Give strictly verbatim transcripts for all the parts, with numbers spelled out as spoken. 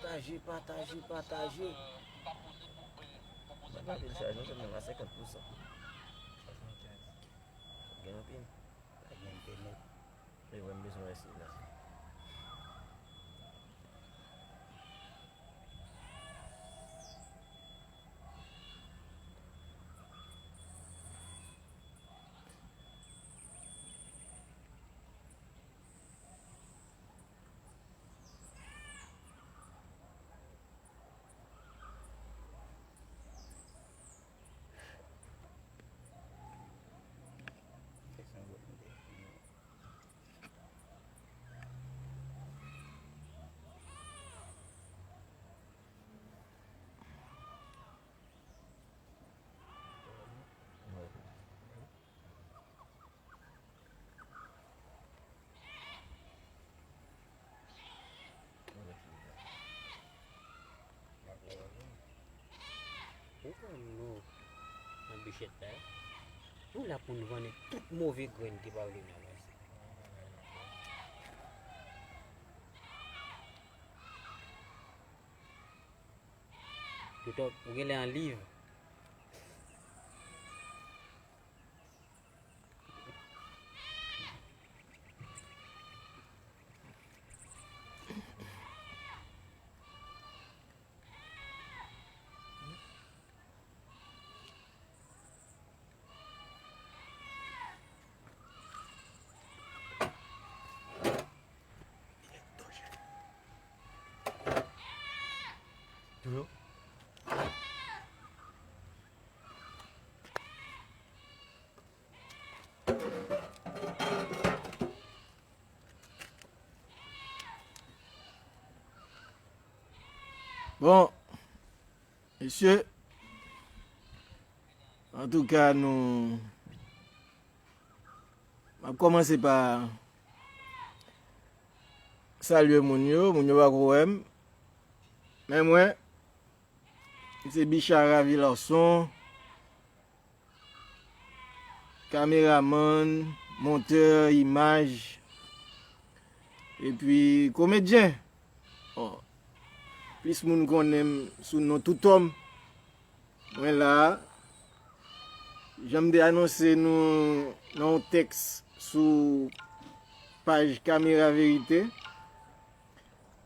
Pataje, pataje, pataje. Mwen pa pil chaj non, sèlman a senkant pousan. Swasannkèz. Gen anpil. Pa gen anpil non. E wè m bezwen wè sila. Ou konn nou nan bichèt la. Nou la pou n vann tout move grenn ki pa vle nou avanse. Tout, ou genlè an liv. Toujou. Bon, mesye, antouka, nou, m ap kòmanse pa salye moun yo, moun yo pako wè m. Men mwen, se Bichara Villarson, kameramann, montè imaj, epi komedyen. Bon, plis moun konnen m sou non Toutòm. Mwen la, jan m te anonse nou nan yon tèks sou paj Kamera Verite,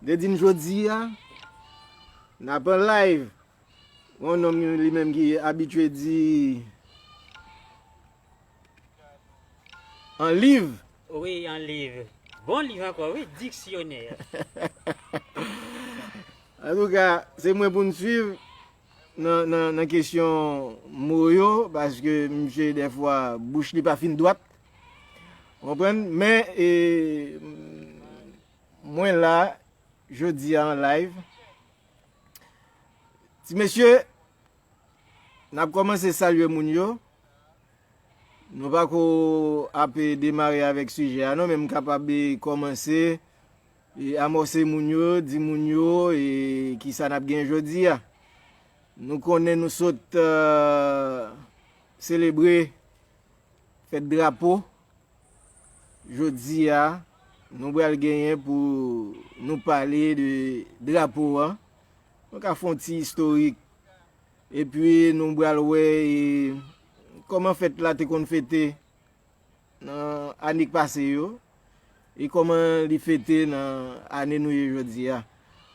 m te di n jodi a, n ap an live. Yon nonm li menm ki abitye di an liv. Wi, an liv. Bon liv ankò, wi, diksyonè. Antouka, se mwen pou n swiv nan, nan, nan kesyon mo yo, paske misye, dèfwa, bouch li pa fin dwat. Ou konprann? Men, e, mwen la, jodi a an live. Ti mesye, n ap kòmanse salye moun yo. Nou pako ap demare avèk sijè a, non, men m kapab kòmanse e amòse moun yo, di moun yo e kisa n ap gen jodi a. Nou konnen nou sot, eh, selebre fèt drapo. Jodi a, nou pral genyen pou nou pale de drapo a. Nou ka fè yon ti istorik. Epi nou pral wè, e, kòman fèt la te konn fete nan ane k pase yo, e kòman li fete nan ane nou ye jodi a.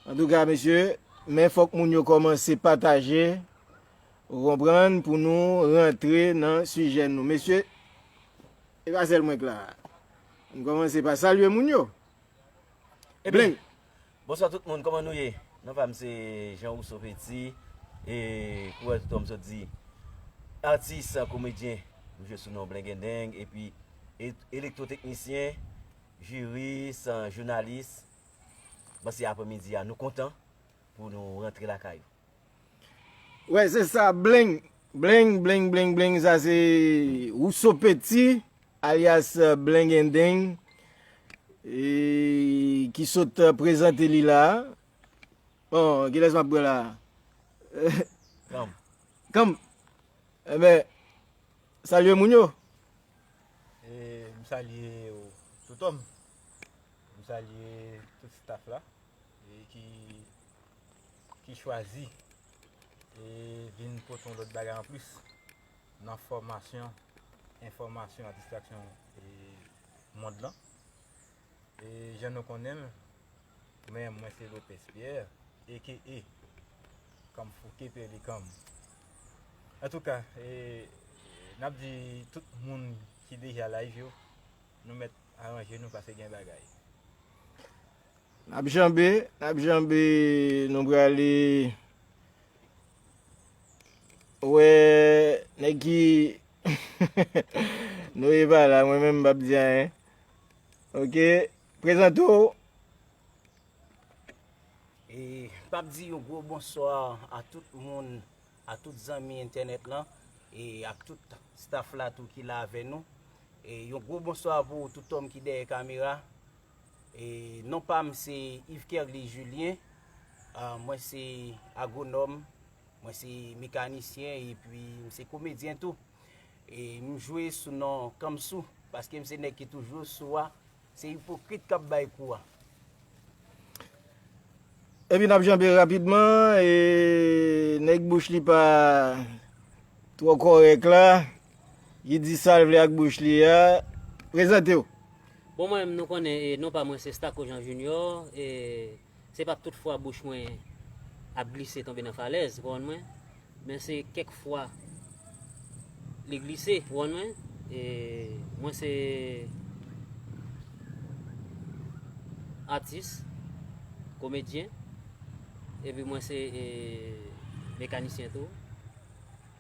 Antouka, mesye, men fòk moun yo kòmanse pataje, ou konprann, pou nou rantre nan sijè nou. Mesye, e pa sèl mwen k la. Ann kòmanse pa salye moun yo. Ebyen, Bling. Bonswa tout moun, kòman nou ye? Non pa m se Jean Rousseau Petit, e kouraj tout moun sot di. Atis, komedyen, nou jwe sou non Blengendeng, epi e-, elektwoteknisyen, jiris, jounalis. Bon, se aprèmidi a, nou kontan pou nou rantre lakay ou. Wè, se sa, Bling. Bling, Bling, Bling, Bling, sa se Rousseau Petit, alyas, euh, Blengendeng, e, ki sot, euh, prezante li la. Bon, kilès m ap pran la? Kanm. Kanm. Enben, salye moun yo. E, m salye w, Toutòm. M salye tout staff la. E ki chwazi e vin pote yon lòt bagay anplis nan fòmasyon, enfòmasyon ak distraksyon e mond lan. E jan nou konnen l, men mwen se Lopez Pierre, A K A Kanm Fouke Pelikanm. Antouka, e, n ap di tout moun ki deja live yo, nou mèt aranje nou paske gen bagay. N ap janbe, n ap janbe, nou prale wè nèg ki nou e pa la, mwen menm m p ap di anyen. Ok, prezante w. E m ap di yon gwo bonswa a tout moun, a tout zanmi entènèt lan, e ak tout staff la tou ki la avè nou. E yon gwo bonswa pou tout òm ki dèyè kamera. E non pa m se Yves Kerly Julien. Ah, mwen se agwonòm, mwen se mekanisyen, epi m se komedyen tou. E m jwe sou non Kanmsou, paske m se nèg ki toujou sou a. Se ipokrit k ap bay kou a. Epi n ap janbe rapidman, e nèg bouch li pa twò kòrèk la, ki di sa l vle ak bouch li a, prezante w. Bon, mwen menm, nou konnen, e, non pa mwen se Stako Jean Junior, e se pa tout fwa bouch mwen ap glise tonbe nan falèz, ou konprann mwen? Men se kèk fwa li glise, ou konprann mwen? E mwen se atis, komedyen, epi mwen se, e, mekanisyen tou,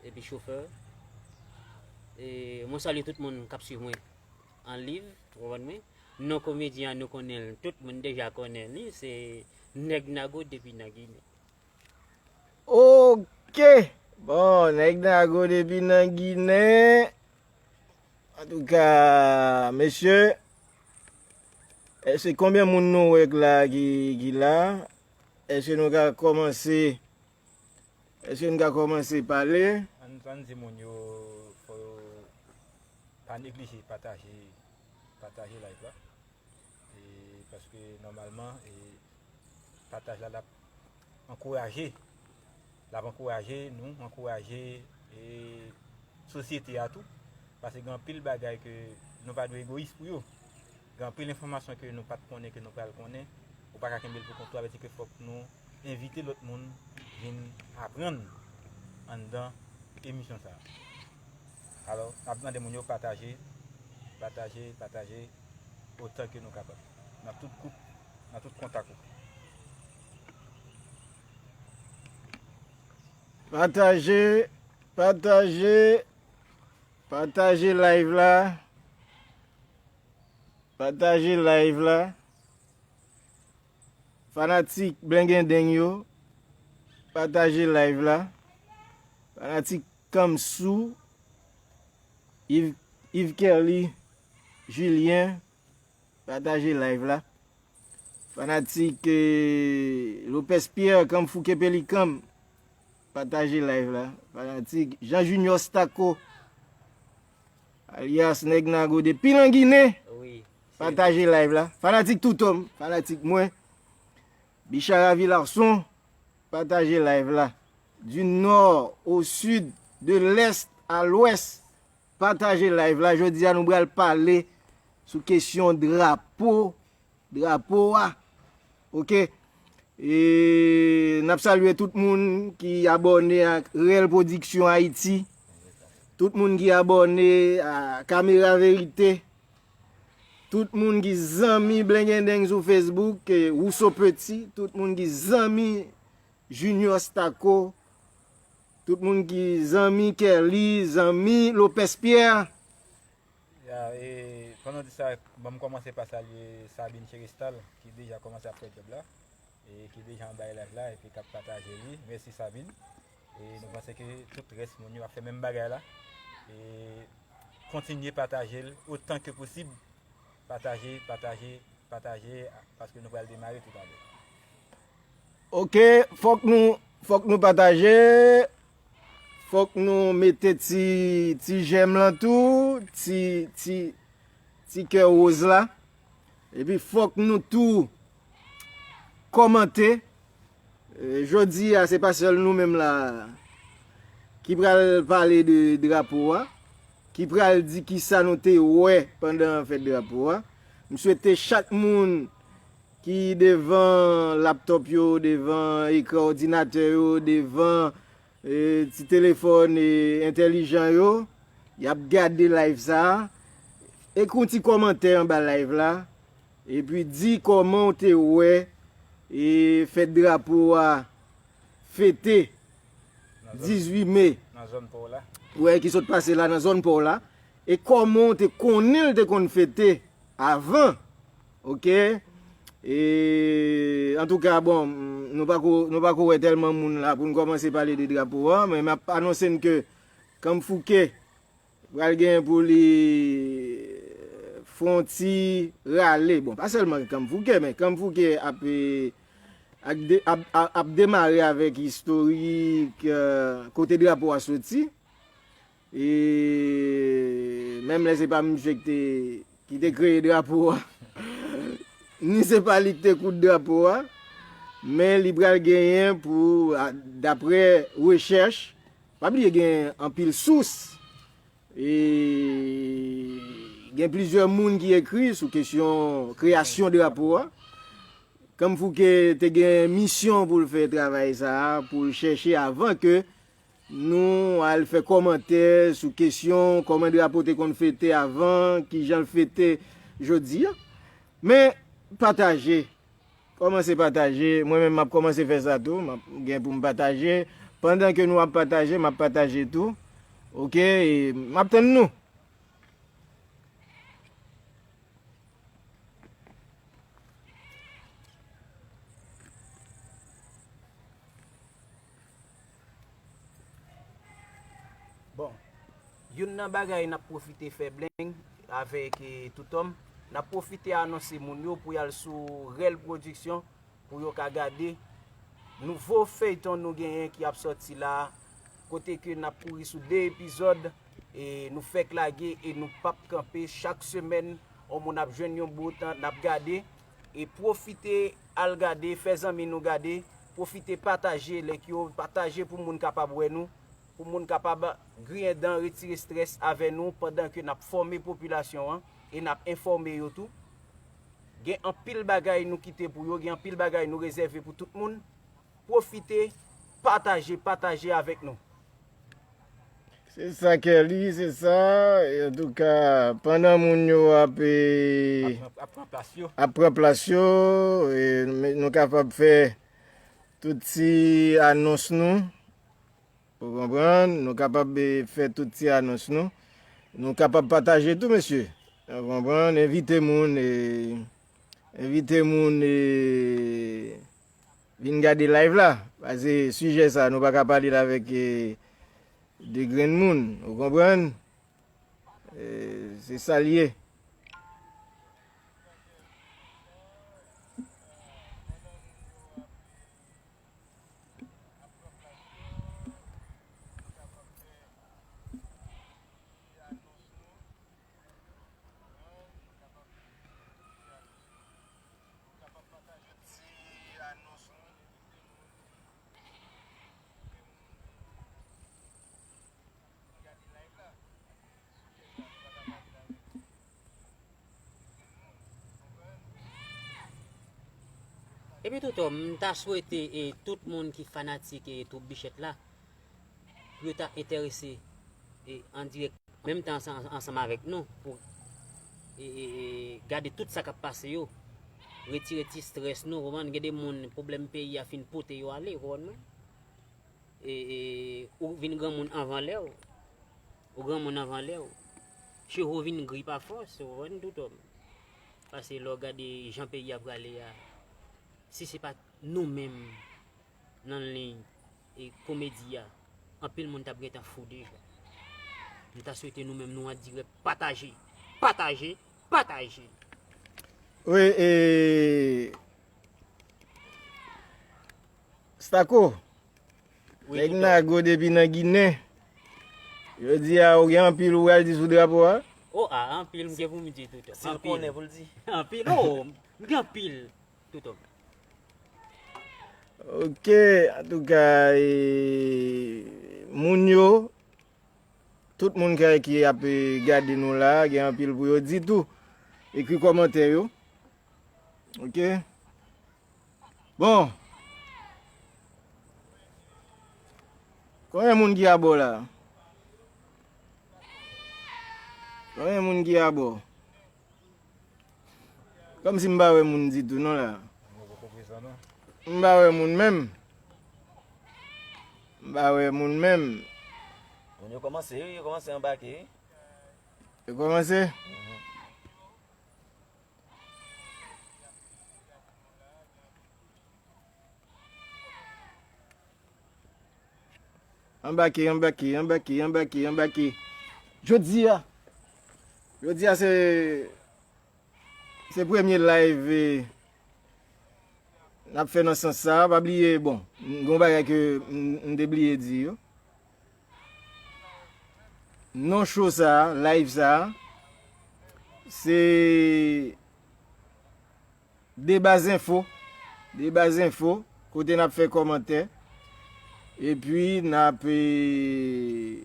epi chofè. E mwen salye tout moun k ap swiv mwen an live, ou konprann mwen? Non komedyen an, nou konnen l, tout moun deja konnen li, se Nèg Nago depi nan Ginen. Ok! Bon, Nèg Nago depi nan Ginen. Antouka, mesye, èske konbyen moun nou wè k la ki, ki la? Èske nou ka kòmanse, èske nou ka kòmanse pale? Ann, ann di moun yo, fò yo pa neglije pataje, pataje live la. E, paske nòmalman, e, pataj la, l ap ankouraje, l ap ankouraje nou, ankouraje, e, sosyete a tou. Paske gen anpil bagay ke nou pa dwe egoyis pou yo. Gen anpil enfòmasyon ke nou pa t konnen, ke nou pral konnen. Ou pa ka kenbe l pou kont ou, sa vle di ke fòk nou envite lòt moun vin aprann anndan emisyon sa a. Alò, n ap mande moun yo pataje, pataje, pataje otan ke nou kapab. Nan tout gwoup, nan tout kontak ou. Pataje, pataje, pataje live la. Pataje live la. Fanatik Blengendeng yo, pataje live la. Fanatik Kanmsou, Yves, Yves Kerly Julien, pataje live la. Fanatik, eh, Lopez Pierre, Kanm Fouke Pelikanm, pataje live la. Fanatik Jean Junior Stako, alyas Nèg Nago depi nan Ginen, wi, pataje live la. Fanatik Toutòm, fanatik mwen, Bichara Vilarson, pataje live la. Du nord au sud, de l'est à l'ouest, pataje live la. Jodi a nou pral pale sou kesyon drapo, drapo a. Ok? E n ap salye tout moun ki abòne ak Rèl Pwodiksyon Ayiti. Tout moun ki abòne a Kamera Verite. Tout moun ki zanmi Blengendeng sou Facebook, e, Rousseau Petit, tout moun ki zanmi Junior Stako, tout moun ki zanmi Kerly, zanmi Lopez Pierre. Ya, e, pandan w di sa, ban m kòmanse pa salye Sabine Cherestal, ki deja kòmanse ap fè djòb la, e ki deja anba live la, epi k ap pataje li. Mèsi, Sabine. E nou panse ke tout rès moun yo ap fè menm bagay la. E kontinye pataje l otan ke posib. Pataje, pataje, pataje, paske nou pral demare toutalè. Ok, fòk nou, fòk nou pataje, fòk nou mete ti, ti jèm lan tou, ti, ti, ti kè woz la. Epi fòk nou tou kòmante. E, jodi a, se pa sèl nou menm la ki pral pale de drapo a, ki pral di kisa nou te wè pandan fèt drapo a. M swete chak moun ki devan laptòp yo, devan ekran òdinatè yo, devan, e, ti telefòn, e, entèlijan yo, y ap gade live sa a. Ekri yon ti kòmantè anba live la, epi di kòman w te wè, e, fèt drapo a fete dizuit me. Nan zòn pa w la. Wè, ki sot pase la nan zòn pa w la. E kòman w te konnen l te konn fete avan. Oke? E, antouka, bon, nou pako, nou pako wè tèlman moun la pou n kòmanse pale de drapo a, men m ap anonse n ke Kanm Fouke pral gen pou li fè yon ti rale. Bon, pa sèlman Kanm Fouke, men Kanm Fouke ap, e, ak de, ap, ap, ap demare avèk istorik, e, kote drapo a soti. E menm lè se pa misye ki te, ki te kreye drapo a, ni se pa li ki te koud drapo a, men li pral genyen pou, a, daprè rechèch, pa bliye gen anpil sous, e gen plizyè moun ki ekri sou kesyon kreyasyon drapo a. Kanm Fouke te gen misyon pou l fè travay sa a, pou l chèche avan ke nou al fè kòmantè sou kesyon kòman drapo te konn fete avan, kijan l fete jodi a. Men, pataje. Kòmanse pataje. Mwen menm, m ap kòmanse fè sa tou. M ap gen pou m pataje. Pandan ke nou ap pataje, m ap pataje tou. Oke? E m ap tann nou. Bon, youn nan bagay n ap pwofite fè Blen avèk, e, Toutòm, n ap pwofite anonse moun yo pou y al sou Rèl Pwodiksyon pou yo ka gade nouvo feyton nou genyen ki ap sòti la, kote ke n ap kouri sou de epizòd, e nou fèk lage e nou p ap kanpe. Chak semèn, yon moun ap jwenn yon bout, n ap gade. E pwofite al gade, fè zanmi nou gade, pwofite pataje link yo, pataje pou moun kapab wè nou, pou moun kapab griyen dan, retire strès avè nou pandan ke n ap fòme popilasyon an e n ap enfòme yo tou. Gen anpil bagay nou kite pou yo, gen anpil bagay nou rezève pou tout moun. Pwofite, pataje, pataje avèk nou. Se sa, Kelly, se sa. E antouka, pandan moun yo ap, e, ap pran, ap pran plas yo, ap pran plas yo, e, nou kapab fè tout ti anons nou. Ou konprann? Nou kapab, e, fè tout ti anons nou. Nou kapab pataje tou, mesye. Ou konprann? Envite moun, e, envite moun, e, vin gade live la. Paske sijè sa, nou pa ka pale l avèk, e, de grenn moun. Ou konprann? E, se sa l ye. Epi Toutòm, m ta swete, e, tout moun ki fanatik, e, twoup Bichèt la, pou yo ta enterese, e, an dirèk, menm tan ansan-, ansanm avèk nou, pou, e, e, e, gade tout sa k ap pase yo, retire ti strès nou, ou konprann, gen de moun, pwoblèm peyi a fin pote yo ale, ou konprann mwen? E, e, ou vin granmoun anvan lè w. Ou granmoun anvan lè w. Cheve w vin gri pa fòs, ou konprann, Toutòm. Paske lè w gade jan peyi a prale a, si se pa nou menm nan liy e komedi a, anpil moun t ap gentan fou deja. M ta swete nou menm nou an dirèk pataje, pataje, pataje. Wi, e, Stako, Wi, nèg Toutòm. Nago depi nan Ginen. Jodi a, ou gen anpil ou pral di sou drapo a? O, a, anpil, m gen pou m di, Toutòm. Si l konnen pou l di. Anpil, o, m gen anpil, Toutòm. Ok, antouka, e, moun yo, tout moun ki, ki ap, e, gade nou la, gen anpil pou yo di tou. Ekri kòmantè yo. Ok. Bon. Konbyen moun ki abò la? Konbyen moun ki abò? Kòmsi m pa wè moun ditou non la. M pa wè moun menm. M pa wè moun menm. Moun yo kòmanse wi, yo kòmanse anbake wi. Yo kòmanse? Mhm. Anbake, anbake, anbake, anbake, anbake. Jodi a, jodi a se, se premye live, e, n ap fè nan sans sa. Pa bliye, bon, m gen yon bagay ke m, m te bliye di yo. Non show sa, live sa, se Deba Zenfo, Deba Zenfo, kote n ap fè kòmantè, epi n ap, e,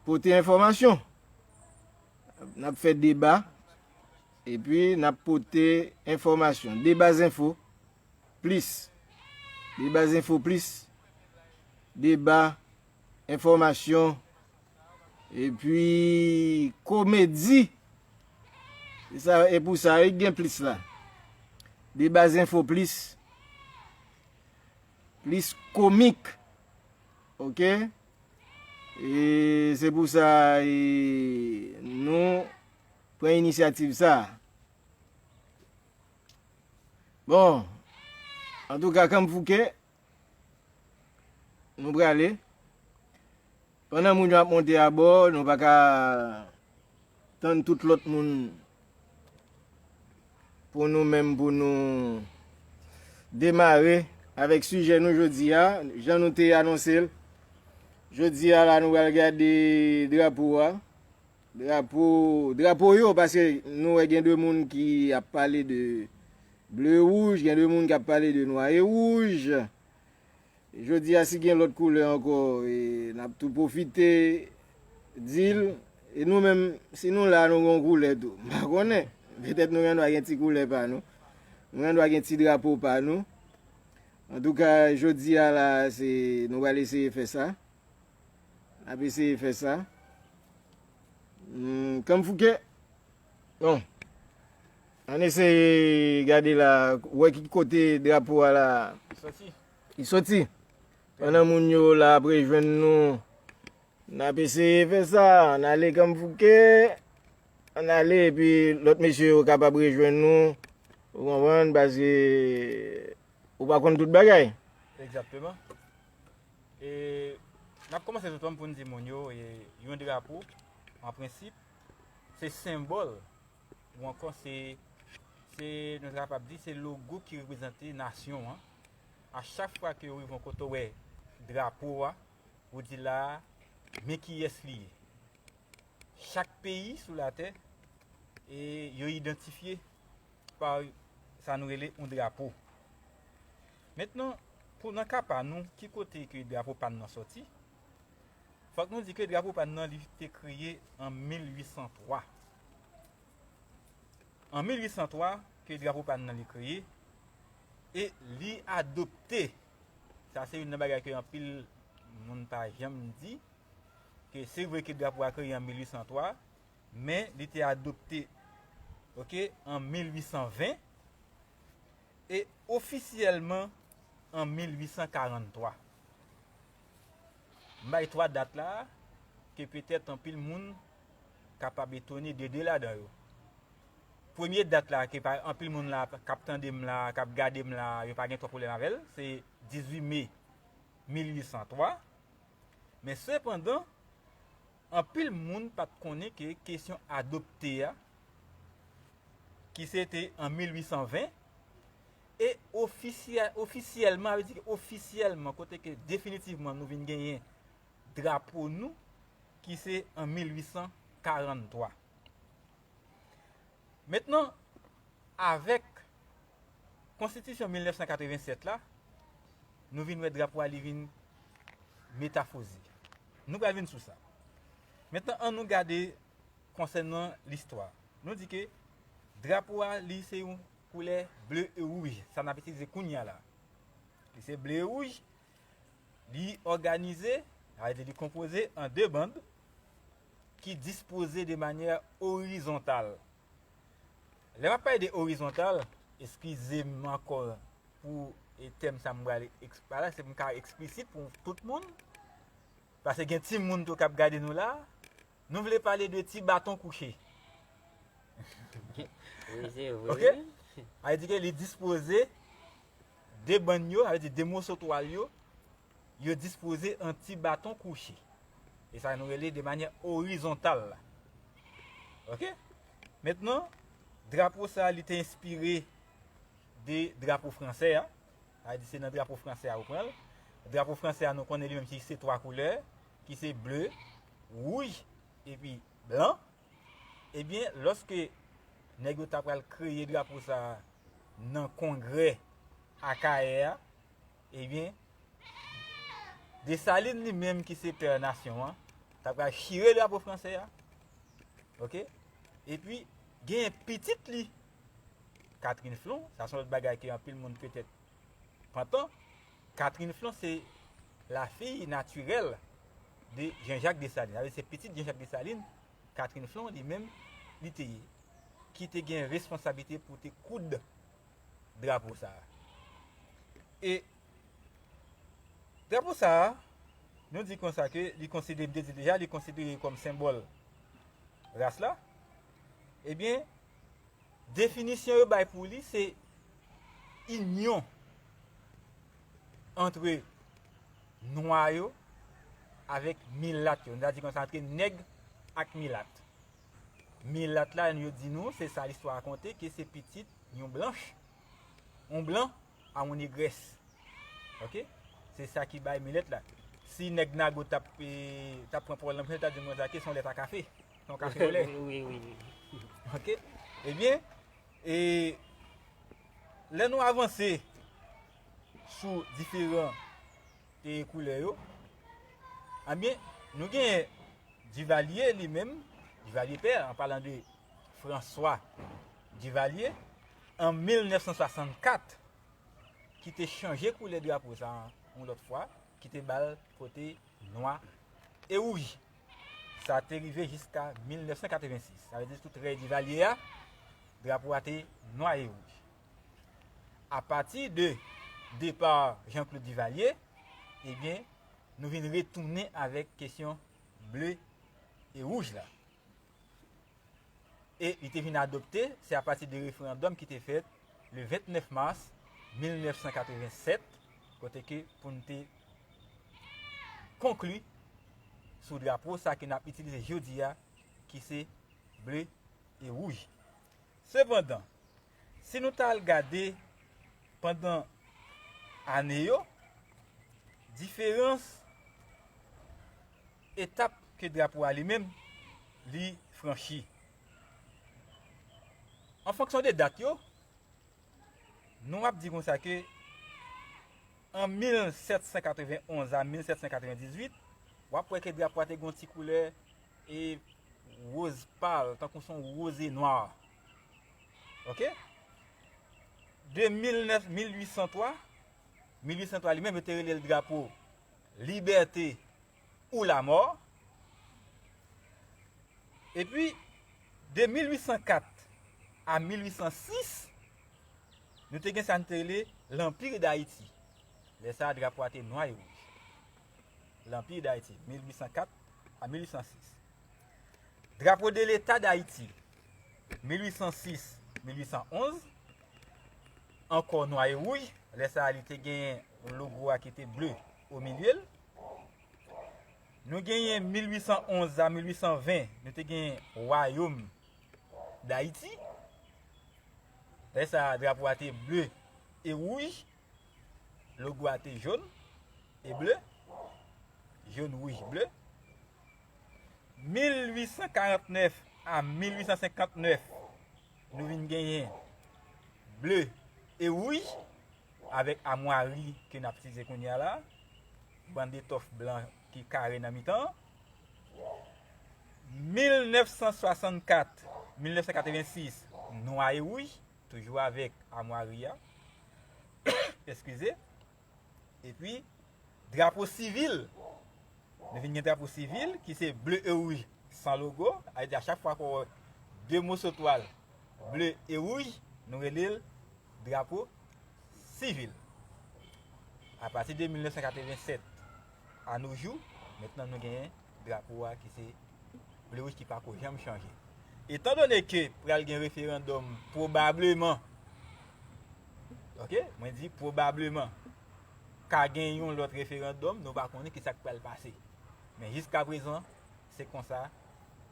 pote enfòmasyon. N ap fè deba, epi n ap pote enfòmasyon. Deba Zenfo plis. Deba Zenfo plis. Deba, enfòmasyon, epi komedi. Se sa, e pou sa, wi, gen plis la. Deba Zenfo plis. Plis komik. Ok? E se pou sa, e, nou pran inisyativ sa. Bon, antouka, Kanm Fouke, nou prale. Pandan moun yo ap monte abò, nou pa ka tann tout lòt moun pou nou menm, pou nou demare avèk sijè nou jodi a, jan nou te anonse l. Jodi a la, nou pral gade drapo a. Drapo, drapo yo, paske nou wè gen de moun ki ap pale de ble wouj, gen de moun k ap pale de nwa e wouj. Jodi a, si gen lòt koulè ankò, e, n ap tou pwofite di l. E nou menm, si nou la, nou gen yon koulè tou. M pa konnen. Petèt nou gen dwa gen ti koulè pa nou. Nou gen dwa gen ti drapo pa nou. Antouka, jodi a la, se, nou pral eseye fè sa. N ap eseye fè sa. Hmm, Kanm Fouke. Bon. Ann eseye gade la, wè ki kote drapo a la. Soti. Li soti. Pandan moun yo la ap rejwenn nou, n ap eseye fè sa. Ann ale Kanm Fouke. Ann ale, epi lòt mesye yo kapab rejwenn nou. Ou konprann? Paske ou pa konn tout bagay. Egzakteman. E n ap kòmanse tout bon pou n di moun yo, e, yon drapo, an prensip, se senbòl, ou ankò se, se, nou ta kapab di, se logo ki reprezante nasyon an. A chak fwa ke ou rive yon kote, ou wè drapo a, ou di la, men kiyès li ye. Chak peyi sou latè, e, yo idantifye pa sa nou rele yon drapo. Mentnan, pou nan ka pa nou, ki kote ke drapo pa n nan sòti? Fòk nou di ke drapo pa n nan, li te kreye an mil uit san twa. An mil uit san twa, ke drapo pa n nan li kreye, e li adopte. Sa se youn nan bagay ke anpil moun pa janm di, ke se vre ke drapo a kreye an mil uit san twa, men li te adopte, ok, an mil uit san ven, e ofisyèlman an mil uit san karant twa. M bay twa dat la, ke petèt anpil moun kapab etone de de ladan yo. Premye dat la, ke pa, anpil moun la k ap tande m la, k ap gade m la, yo pa gen twòp pwoblèm avè l, se dizuit me mil uit san twa. Men sepandan, anpil moun pa t konnen ke kesyon adopte a, ki se te an mil uit san ven, e ofisyè-, ofisyèlman, sa vle di ke ofisyèlman, kote ke definitivman nou vin genyen drapo nou, ki se an mil uit san karant twa. Mentnan, avèk Konstitisyon mil nèf san katreven sèt la, nou vin wè drapo a li vin metafoze. Nou pral vin sou sa. Mentnan, ann nou gade konsènan listwa. Nou di ke drapo a, li se yon koulè ble e wouj. Sa n ap itilize kounye a la. Li se ble e wouj. Li òganize, sa vle di li konpoze an de bann ki dispoze de manyè orizontal. Lè m ap pale de orizontal, eskize m ankò pou e tèm sa m pral eks-, pale, se pou m ka eksplisit pou tout moun. Paske gen timoun tou k ap gade nou la. Nou vle pale de ti baton kouche. Wi, se Ok? vre. Sa vle di ke li dispoze de bann yo, sa vle di de moso twal yo, yo dispoze an ti baton kouche. E sa nou rele de manyè orizontal la. Ok? Mentnan, drapo sa a, li te enspire de drapo fransè a. Sa vle di se nan drapo fransè a ou pran l. Drapo fransè a, nou konnen li menm ki se twa koulè, ki se ble, wouj, epi blan. Ebyen, lòske nèg yo ta pral kreye drapo sa a nan kongrè Akayè a, ebyen, Desalin li menm ki se pè nasyon an, ta pral chire drapo fransè a. Ok? Epi, genyen pitit li, Catherine Flon, sa se yon lòt bagay ke anpil moun petèt pantan. Catherine Flon se la fille naturelle de Jean-Jacques Dessalines. Sa vle di se pitit Jean-Jacques Dessalines, Catherine Flon li menm, li te ye, ki te gen responsablite pou te koud drapo sa a. E drapo sa a, nou di konsa ke li konsidere, m te di deja, li konsidere kòm senbòl ras la. Ebyen, definisyon yo bay pou li, se inyon antre nwa yo avèk milat yo. Nou ta di konsa, antre nèg ak milat. Milat la, yo di nou, se sa listwa rakonte, ke se pitit yon blanch, yon blan a yon negrès. Ok? Se sa ki bay milat la. Si nèg Nago t ap, e, t ap pran pawòl nan pwen, li ta di mwen sa ke se yon lèt a kafe. Se yon kafe koulè. Wi, wi, wi. Ok? Ebyen, e, lè nou avanse sou diferan e koulè yo, ebyen, nou gen Duvalier li menm, Duvalier pè, an palan de François Duvalier, an mil nèf san swasannkat, ki te chanje koulè drapo sa a yon lòt fwa, ki te ba l kote nwa e wouj. Sa te rive jiska mil nèf san katrevensis. Sa vle di sou trè Duvalier a, drapo a te nwa e wouj. Apati de depa Jean-Claude Duvalier, ebyen, nou vin retounen avèk kesyon ble e wouj la. E li te vin adopte, se apati de referandòm ki te fèt le vennèf mas mil nèf san katrevennsèt, kote ke pou n te konkli sou drapo sa ke n ap itilize jodi a, ki se ble e wouj. Sepandan, si nou ta al gade pandan ane yo, diferans etap ke drapo a li menm li franchi. An fonksyon de dat yo, nou ap di konsa ke an mil sèt san katrevenn onz a mil sèt san katrevenn dizuit, w ap wè ke drapo a te gen yon ti koulè e woz pal, tankou se yon woze nwa. Ok? De mil nèf, mil uit san twa, mil uit san twa li menm, yo te rele l drapo Liberté ou la mort. Epi, de mil uit san kat a mil uit san sis, nou te gen sa n te rele Lanpir Dayiti. Lè sa a, drapo a te nwa e wouj. Lanpir Dayiti, mil uit san kat a mil uit san sis. Drapo de Leta Dayiti, mil uit san sis, mil uit san onz, ankò nwa e wouj. Lè sa a, li te gen logo a ki te ble o milye l. Nou genyen mil uit san onz a mil uit san ven, nou te gen Wayòm Dayiti. Lè sa a, drapo a te ble e wouj. Logo a te jòn e ble. Jòn, wouj, ble. Mil uit san karant nèf a mil uit san senkant nèf, nou vin genyen ble e wouj. avèk amwari ke n ap itilize kounye a la, bann etòf blan ki kare nan mitan an. Mil nèf san swasannkat, mil nèf san katrevensis, nwa e wouj, toujou avèk amwari a. Eskize. Epi, drapo sivil. Nou vin gen drapo sivil ki se ble e wouj san logo. Sa vle di a chak fwa ke w wè de moso twal ble e wouj, nou rele l drapo sivil. Apati de mil nèf san katrevennsèt a no jou, mentnan nou genyen drapo a ki se ble wouj ki pako janm chanje. Etan done ke pral gen referandòm pwobableman, oke, mwen di pwobableman, ka gen yon lòt referandòm, nou pa konnen kisa k pral pase. Men jiskaprezan, se konsa,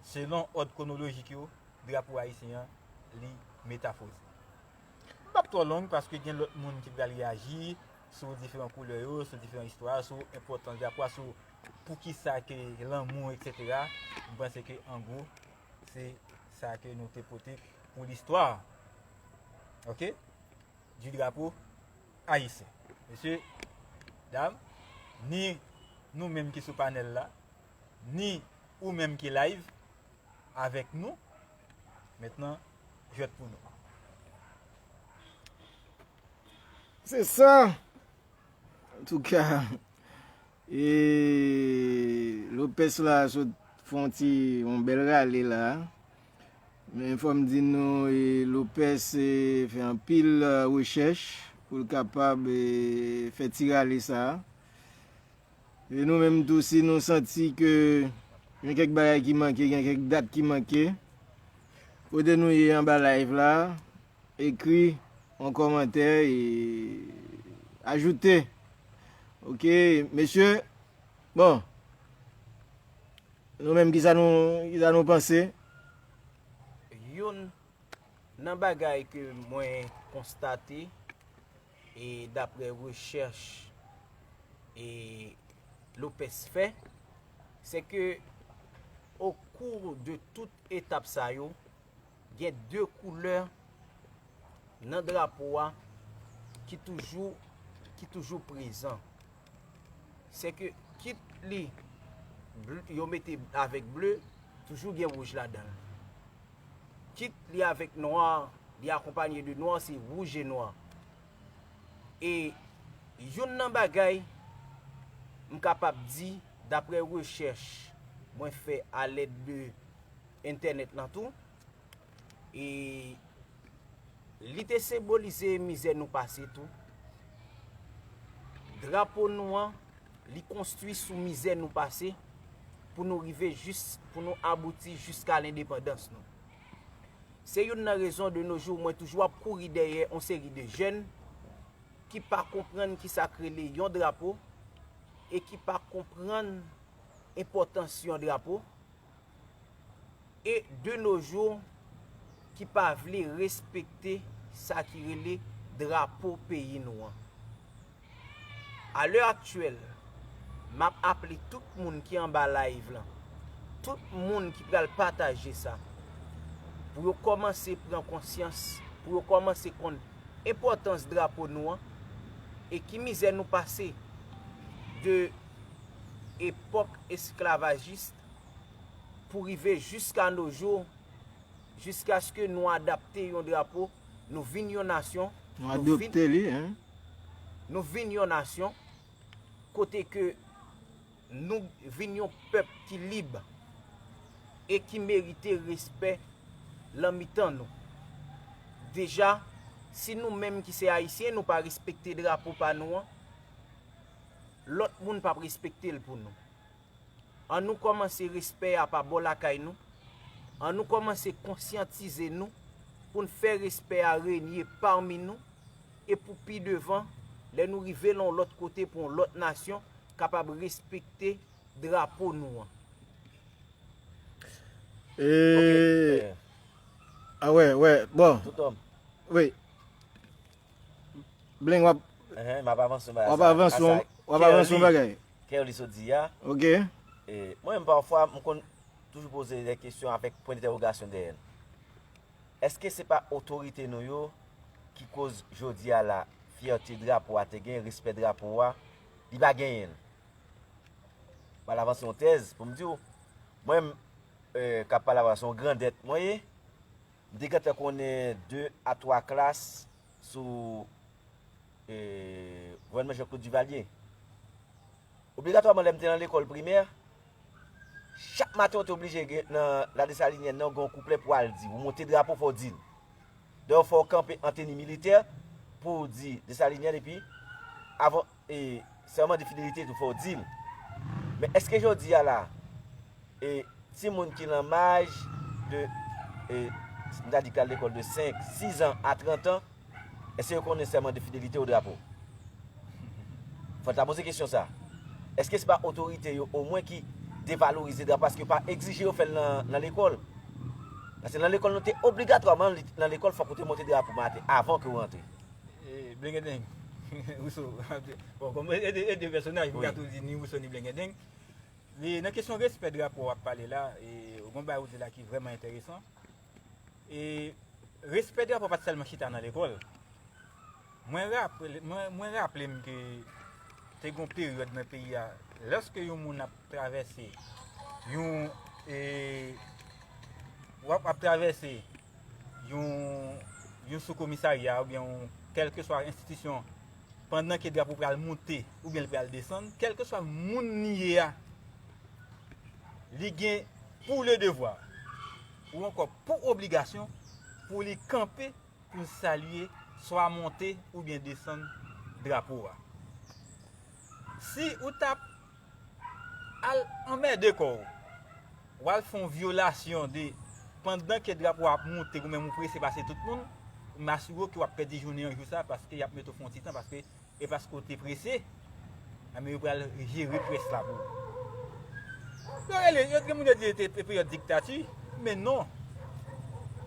selon òd kwonolojik yo, drapo ayisyen an, li metafoze. M p ap twò long paske gen lòt moun ki pral reyaji sou diferan koulè yo, sou diferan istwa, sou enpòtans drapo a, sou poukisa ke lanmou, etsetera. M panse ke an gwo, se sa ke nou te pote pou listwa. Oke? Du drapeau haïtien. Mesye, dam, ni nou menm ki sou panèl la, ni ou menm ki live avèk nou, mentnan, jwèt pou nou. Se sa. Antouka, e, Lopez la sot fè yon ti, yon bèl rale la. Men fò m di nou, e, Lopez, e, fè anpil, e, rechèch pou l kapab, e, fè ti rale sa. E nou menm tou, si nou santi ke gen kèk bagay ki manke, gen kèk dat ki manke, kote nou ye anba live la, ekri yon kòmantè e ajoute. Oke, mesye, bon, nou menm, kisa nou, kisa nou panse? Youn nan bagay ke mwen konstate, e daprè rechèch e Lopez fè, se ke au cours de tout etap sa yo, gen de koulè nan drapo a ki toujou, ki toujou prezan. Se ke kit li ble, yo mete avèk ble, toujou gen wouj ladan l. Kit li avèk nwa, li akonpanye de nwa, se wouj e nwa. E youn nan bagay m kapab di, daprè rechèch mwen fè alèd de entènèt lan tou, e li te senbolize mizè nou pase tou. Drapo nou an, li konstwi sou mizè nou pase pou nou rive jis, pou nou abouti jiska lendepandans nou. Se youn nan rezon de no jou mwen toujou ap kouri dèyè yon seri de jèn ki pa konprann kisa k rele yon drapo e ki pa konprann enpòtans yon drapo e de no jou ki pa vle respekte sa ki rele drapo peyi nou an. A lè aktyèl, m ap aple tout moun ki anba live lan, tout moun ki pral pataje sa, pou yo kòmanse pran konsyans, pou yo kòmanse konn enpòtans drapo nou an e ki mizè nou pase de epòk esklavajis pou rive jiska no jou, jiskaske nou adapte yon drapo, nou vin yon nasyon, Nou adopte li, en. Nou vin yon nasyon kote ke nou vin yon pèp ki lib e ki merite respè lan mitan nou. Deja, si nou menm ki se Ayisyen, nou pa respekte drapo pa nou an, lòt moun p ap respekte l pou nou. Annou kòmanse respè a pa bò lakay nou. Annou kòmanse konsyantize nou pou n fè respè a renye pami nou e pou pi devan, lè nou rive lan yon lòt kote pou yon lòt nasyon kapab respekte drapo nou an. E, a wè, wè, bon. Wi. Bling, w ap, w ap avanse yon bagay. W ap avanse yon bagay. Kè w li sot di a. Ok. Mwen menm pafwa, m konn toujou poze de kesyon avèk pwen dentèwogasyon dèyè l. Èske se pa otorite nou yo ki koz jodi a la, fyète drapo a te gen, respè drapo a, li pa genyen l. M al avanse yon tèz pou m di w, mwen menm, eh, k ap pale avè w, se yon grandèt mwen ye. M te gentan konnen de a twa klas sou, eh, gouvènman Jean-Claude Duvalier. Obligatwaman, lè m te nan lekòl primè, chak maten w te oblije gen, nan La Dessalinienne nan, gen yon kouplè pou w al di. Ou monte drapo, fò w di l. Dayè, fò w kanpe an teni militè pou w di Dessalinienne, epi avan, e, sèman de fidelite tou, fò w di l. Men èske jodi a la, e, timoun ki nan maj de, e, m ta di k al lekòl de senk, sizan a trant an, èske yo konnen sèman de fidelite o drapo? Fò n ta poze kesyon sa. Èske se pa otorite yo omwen ki devalorize drapo paske yo pa egzije yo fè l nan, nan lekòl? Paske nan lekòl nou te obligatwaman, li- nan lekòl fòk ou te monte drapo maten avan ke w rantre. E, Blengendeng, Rousseau, bon, kòm e de, e de pèsonaj, m ka tou di ni Rousseau ni Blengendeng. Li, nan kesyon respè drapo w ap pale la, e, ou gon bagay ou di la ki vrèman enteresan. E respè drapo pa t sèlman chita nan lekòl. Mwen raple, mwen, mwen raple m ke te gon peryòd nan peyi a, lòske yon moun ap travèse yon, e, w ap, ap travèse yon, yon soukomisarya oubyen yon kèlkeswa enstitisyon, pandan ke drapo pral monte oubyen l pral desann, kèlkeswa moun li ye a, li gen pou le devwa ou ankò pou obligasyon pou li kanpe pou l salye swa monte oubyen desann drapo a. Si ou t ap al anmède kò w, w al fè yon vyolasyon de, pandan ke drapo a ap monte, ou menm ou prese pase tout moun, m asire w ke w ap pèdi jounen an jou sa a, paske y ap mete w fè yon ti tan, paske e paske w te prese, a, men yo pral jere près la pou ou. Yo rele, yo gen moun yo di te peryòd diktati, men non.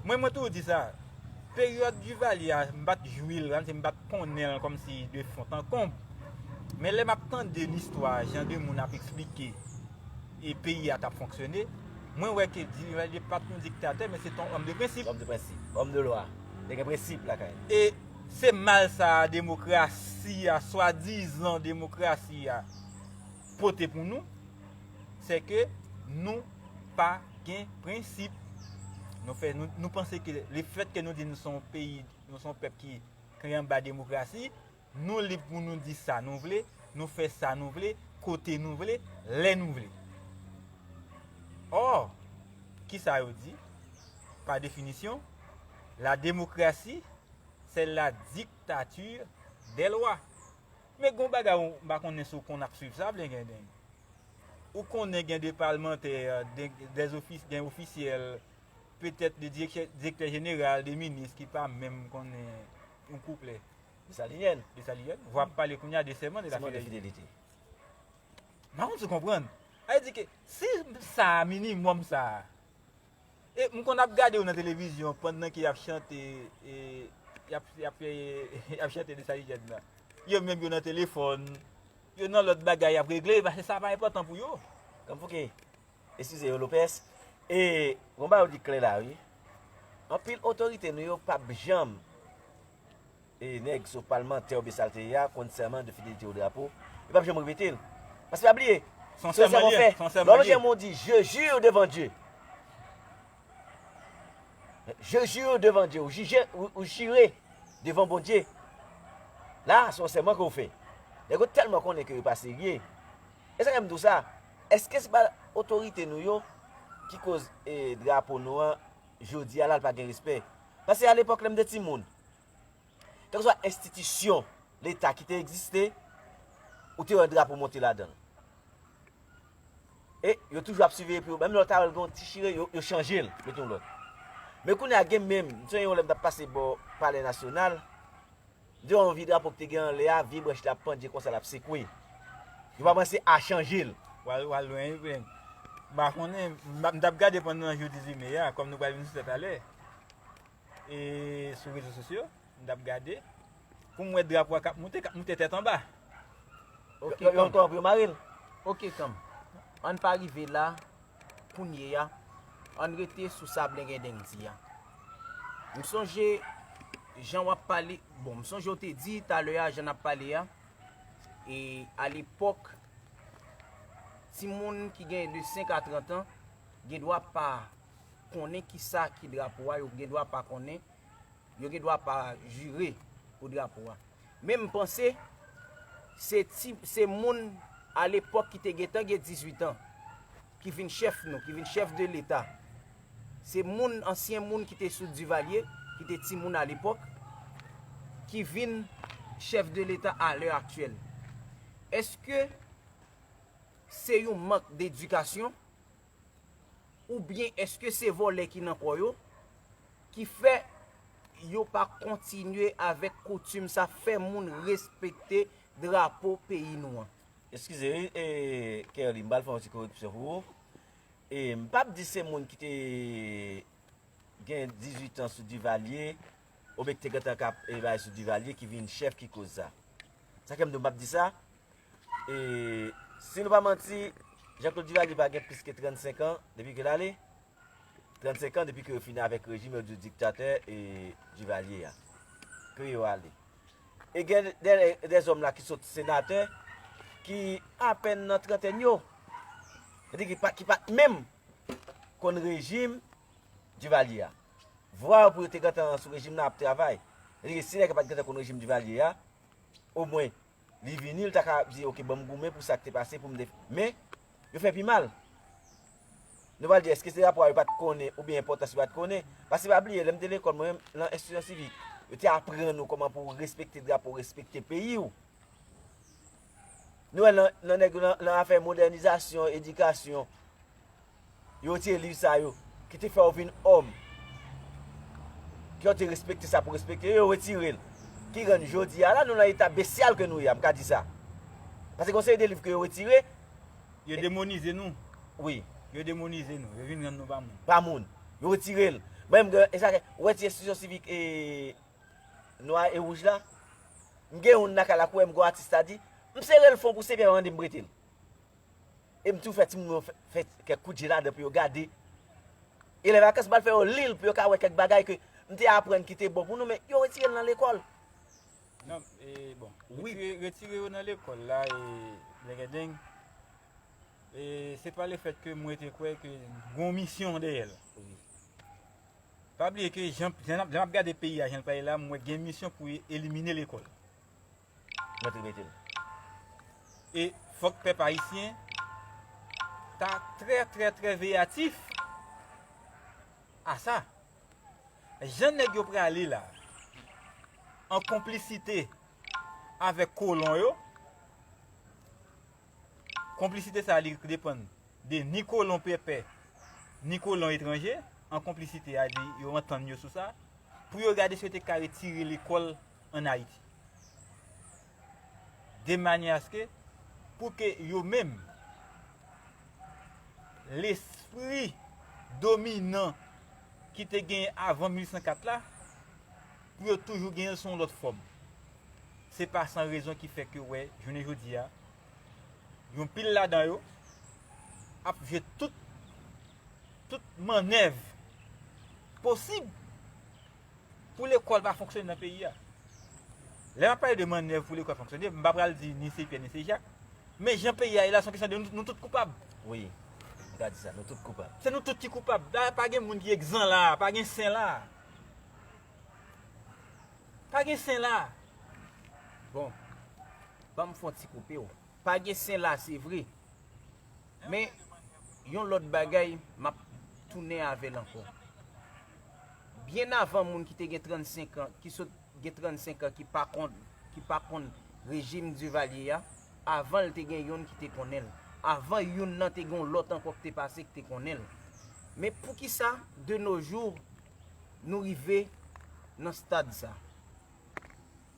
Mwen, mwen toujou di sa, peryòd Duvalier a, m pa t jwi l, sa vle di m pa t konnen l kòmsi de fon an konb. Men lè m ap tande listwa, jan de moun ap eksplike e peyi a t ap fonksyone, mwen wè ke Duvalier pa t yon diktatè, men se t yon òm de prensip. Òm de prensip, òm de lwa. Te gen prensip lakay li. E se mal sa a demokrasi a, swadizan demokrasi a, pote pou nou, se ke nou pa gen prensip. Nou fè, nou, nou panse ke lefètke nou di nou se yon peyi, nou se yon pèp ki, ki anba demokrasi, nou lib pou nou di sa nou vle, nou fè sa nou vle, kote nou vle, lè nou vle. Ò, kisa yo di? Pa definisyon, la démocratie, c'est la dictature des lois. Men gon bagay ou, m pa konnen si w konn ap swiv sa, Blengendeng. Ou konnen gen de palmantè, de, des ofis-, gen ofisyèl, petèt de direktè, direktè jeneral, de minis ki pa menm konnen yon kouplè. Desalinièn. Desalinièn. W ap pale kounye a de sèman de la fidelite. M pa konn si w konprann. Sa vle di ke si sa a, minimòm sa a, e m konn ap gade yo nan televizyon pandan ke y ap chante, e, y ap, y ap, e, y ap chante Desalinièn nan. Yo menm yo nan telefòn, yo nan lòt bagay y ap regle, paske sa pa enpòtan pou yo. Kanfouke. Eskize yo, Lopez. E, gon bagay ou di klè la, wi. Anpil otorite nou yo p ap janm, e, nèg, sou palmantè oubyen sa l te ye a, konn sèman de fidelite o drapo. Yo p ap janm repete l. Paske pa bliye, se yon sèman w fè. Lè w janm ou di, je jure devant Dieu. Je jure devant Dieu. Ou jije, ou, ou jire devan Bondye. La, se yon sèman ke w fè. Nèg yo tèlman konnen ke yo pa serye. E sa k fè m di w sa, èske se pa otorite nou yo ki koz, e, drapo nou an, jodi a la, l pa gen respè? Paske alepòk, lè m te timoun, kèlkeswa enstitisyon Leta ki te egziste, ou te wè drapo monte ladan l. E yo toujou ap siveye pou yo, menm lè w ta wè l gen yon ti chire, yo, yo chanje l, mete yon lòt. Men kounye a gen menm, m sonje yon lè m t ap pase bò Palè Nasyonal, m te wè yon vye drapo ki te gen anlè a, vye branch la ap pandye konsa, l ap sekwe. Yo pa panse a chanje l. W al, w al lwen, wi, frè m. M pa konnen, m, m t ap gade pandan jou dizuit me a, kòm nou pral vin sou sa talè. E sou rezo sosyo, m t ap gade, pou m wè drapo a k ap moute, k ap moute tèt anba. Ok, yo, yo, kanm. Yo mare l. Ok, kanm. Ann pa rive la, kounye a, ann rete sou sa Blengendeng di a. M sonje, Jan w ap pale, bon, m sonje w te di talè a, jan n ap pale a, e alepòk, timoun ki gen de senk a trant an gen dwa pa konnen kisa ki drapo a, yo gen dwa pa konnen, yo gen dwa pa jire pou drapo a. Men m panse se ti, se moun alepòk ki te gentan gen dizuit an, ki vin chèf nou, ki vin chèf de Leta. Se moun, ansyen moun ki te sou Divalye, ki te timoun alepòk, ki vin chèf de Leta a lè aktyèl. Èske se yon mank dedikasyon? Oubyen èske se vòlè ki nan kò yo ki fè yo pa kontinye avèk koutim sa, fè moun respekte drapo peyi nou an? Eskize wi, e, Kerly, m pral fè yon ti koreksyon pou ou. E, m p ap di se moun ki te gen dizuit an sou Divalye, oubyen ki te gentan k ap, e, bay sou Divalye ki vin chèf ki koz sa. Sa k fè m di w m p ap di sa, e, si nou pa manti, Jean Claude Duvalier pa gen plis ke trannsenk an depi ke l ale. Trannsenk an depi ke yo fini avèk rejim yo di diktatè, e, Duvalier a. Ke yo ale. E gen de, de zòm la ki sot senatè, ki apèn nan trantèn yo. Sètadi ki pa, ki pa t menm konn rejim Duvalier a. Vwa yo pou yo te gentan sou rejim nan ap travay. Sètadi ki si nèg la pa t gentan konn rejim Duvalier a, omwen, li vini, li ta ka di, "Ok, ban m goumen pou sa k te pase, pou m te," men, yo fè pi mal. Nou pral di, èske se drapo a yo pa t konnen, oubyen enpòtans yo pa t konnen? Paske pa bliye, lè m te lekòl, mwen menm, nan enstitisyon sivik, yo te aprann ou kòman pou w respekte drapo, respekte peyi w. Nou wè nan, nan nèg yo, nan, nan afè modènizasyon, edikasyon, yo retire liv sa yo, ki te fè w vin òm. Ke w te respekte sa pou respekte, yo retire l. Ki rann jodi a la, nou nan eta besyal ke nou ye a, m ka di sa. Paske gon seri de liv ke yo retire. Yo demonize nou. Wi. Yo demonize nou. Yo vin rann nou pa moun. Pa moun. Yo retire l. Mwen menm, e sa, ou wè ti enstitisyon sivik e nwa e wouj la? M gen youn lakay la, kouwè m gon atis ta di, m sere l fon pou se pyè mande m prete l. E m toujou fè timoun yo fè, fè kèk kout je ladan pou yo gade. E lè vakans, m al fè yo li l pou yo ka wè kèk bagay ke m te aprann ki te bon pou nou, men yo retire l nan lekòl. Non, e, bon, wi, retire, retire yo nan lekòl la, e, dengedeng, e, se pa lefèt ke mwen te kwè ke gon misyon dèyè l. Wi. Pa bliye ke jan, jan, jan m ap gade peyi a, jan l pa ye la, m wè gen misyon pou elimine lekòl. Mwen te mete l. E fòk pèp ayisyen ta trè, trè, trè veyatif a sa. Jan nèg yo prale la, an konplisite avèk kolon yo, konplisite sa a, li depann de ni kolon pèpè, ni kolon etranje, an konplisite a, di yo antann yo sou sa, pou yo gade si yo te ka retire lekòl ann Ayiti. De manyè aske, pou ke yo menm, lespri dominan ki te genyen avan mil uit san kat la, pou yo toujou genyen l sou yon lòt fòm. Se pa san rezon ki fè ke w wè, jounen jodi a, yon pil ladan yo ap jwe tout, tout mannèv posib pou lekòl pa fonksyone nan peyi a. Lè m ap pale de mannèv pou lekòl fonksyone, m pa pral di ni se Pyè ni se Jak, men jan peyi a ye la, se yon kesyon de nou, nou tout koupab. Wi, m ka di sa, nou tout koupab. Se nou tout ki koupab. Pa, pa gen moun ki egzan la, pa gen sen la. Pa gen sen la. Bon, ban m fè yon ti koupe w. Pa gen sen la, se vre. Men, yon lòt bagay, m ap tounen avè l ankò. Byen avan moun ki te gen trannsenk an, ki sot gen trannsenk an, ki pa konn, ki pa konn rejim Divalye a, avan l te gen youn ki te konnen l. Avan youn nan te gen yon lòt ankò ki te pase ki te konnen l. Men poukisa, de nos jours, nou rive nan stad sa?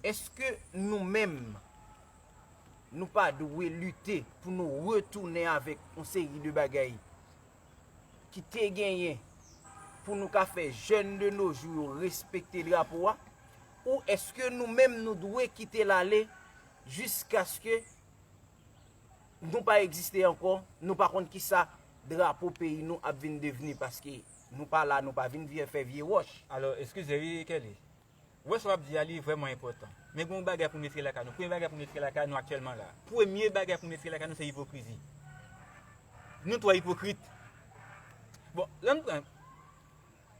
Èske nou menm, nou pa dwe lite pou nou retounen avèk yon seri de bagay ki te genyen pou nou ka fè jèn de nos jours yo respekte drapo a? Ou èske nou menm nou dwe kite l ale jiskaske nou pa egziste ankò, nou pa konn kisa drapo peyi nou ap vin devni, paske nou pa la, nou pa vin vye fè vye wòch. Alò, eskize wi, Kelly. Wè sa w ap di a, li vrèman enpòtan. Men gen yon bagay pou n retire lakay nou. Premye bagay pou n retire lakay nou aktyèlman la. Premye bagay pou n retire lakay nou, se ipokrizi. Nou twò ipokrit. Bon, lè n pran,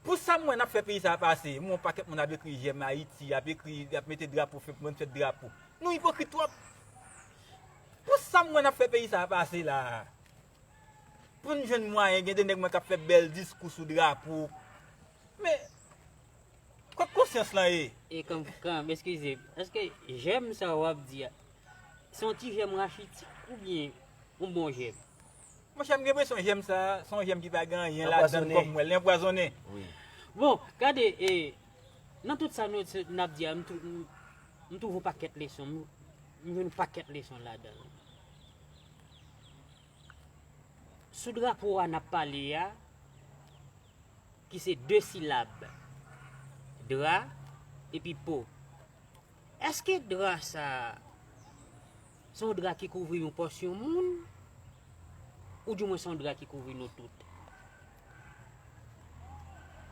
pou sa m wè n ap fè peyi sa a pase, m wè yon pakèt moun ap ekri J'aime Haïti, ap ekri, ap mete drapo, fè, moun fèt drapo. Nou ipokrit twòp. Pou sa m wè n ap fè peyi sa a pase la, pou n jwenn mwayen, gen de nèg mwen k ap fè bèl diskou sou drapo. Men, kot konsyans lan ye? E kanm, kanm, eskize, èske j'aime sa w ap di a, se yon ti j'aime rachitik oubyen yon bon j'aime? Monchè, m gen enpresyon j'aime sa, se yon j'aime ki pa gen anyen ladan l kòm m wè l, li anpwazonnen. Wi. Bon, gade, e, nan tout sa nou, n ap di a, m tou-, m, m twouve yon pakèt leson, m, m jwenn yon pakèt leson ladan l. Sou drapo a n ap pale a, ki se de silab, dra epi po. Èske dra sa a se yon dra ki kouvri yon pòsyon moun, oudimwen se yon dra ki kouvri nou tout?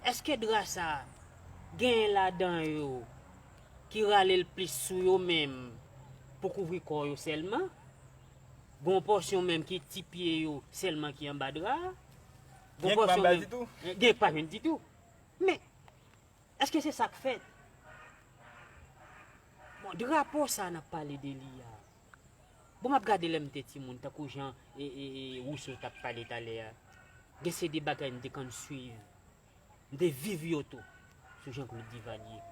Èske dra sa a genyen ladan yo ki rale l plis sou yo menm pou kouvri kò yo sèlman? Gon pòsyon menm ki ti pye yo sèlman ki anba dra a. Gon pòsyon menm, gen k pa jwenn ditou. Men, èske se sa k fèt? Bon, drapo sa a n ap pale de li a. Bon, m ap gade lè m te timoun, tankou jan e, e, e, Rousseau t ap pale talè a. Gen se de bagay m te konn swiv. M te viv yo tou sou Jean-Claude Duvalier.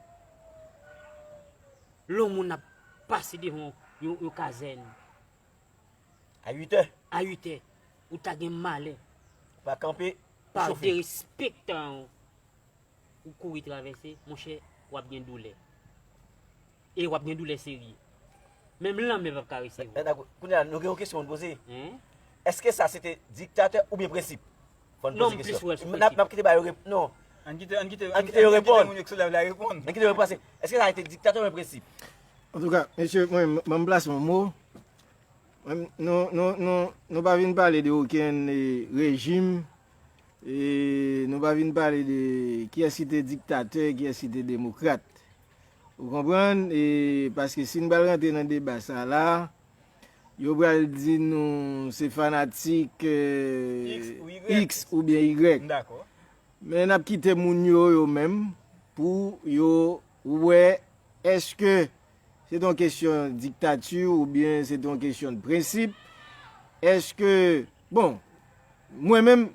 Lè yon moun ap pase devan yon, yon kazèn. A uit è. A uit è, ou ta gen malè. Pa kanpe, pa derespektan ou, ou kouri travèse, monchè, w ap gen doulè. E w ap gen doulè serye. Menm lanmè p ap ka resevwa. Kounye a, nou gen yon kesyon pou n poze. Èske sa se te diktatè oubyen prensip? Fò n poze kesyon. N ap, n ap kite ba yo rep-, non. Ann kite, ann kite, ann kite yo reponn. Moun yo k sou live la reponn. Ann kite yo reponn. Èske sa te diktatè oubyen prensip? Antouka, mesye, mwen, ban m plase yon mo. Mwen, nou, nou, nou, nou pa vin pale de okenn, e, rejim, e nou pa vin pale de kiyès ki te diktatè, kiyès ki te demokrat. Ou konprann? E paske si n pral rantre nan deba sa la, yo pral di nou se fanatik, e, X oubyen Y. M dakò. Men n ap kite moun yo, yo menm, pou yo wè èske se t yon kesyon diktati oubyen se t yon kesyon de prensip. Èske, bon, mwen menm,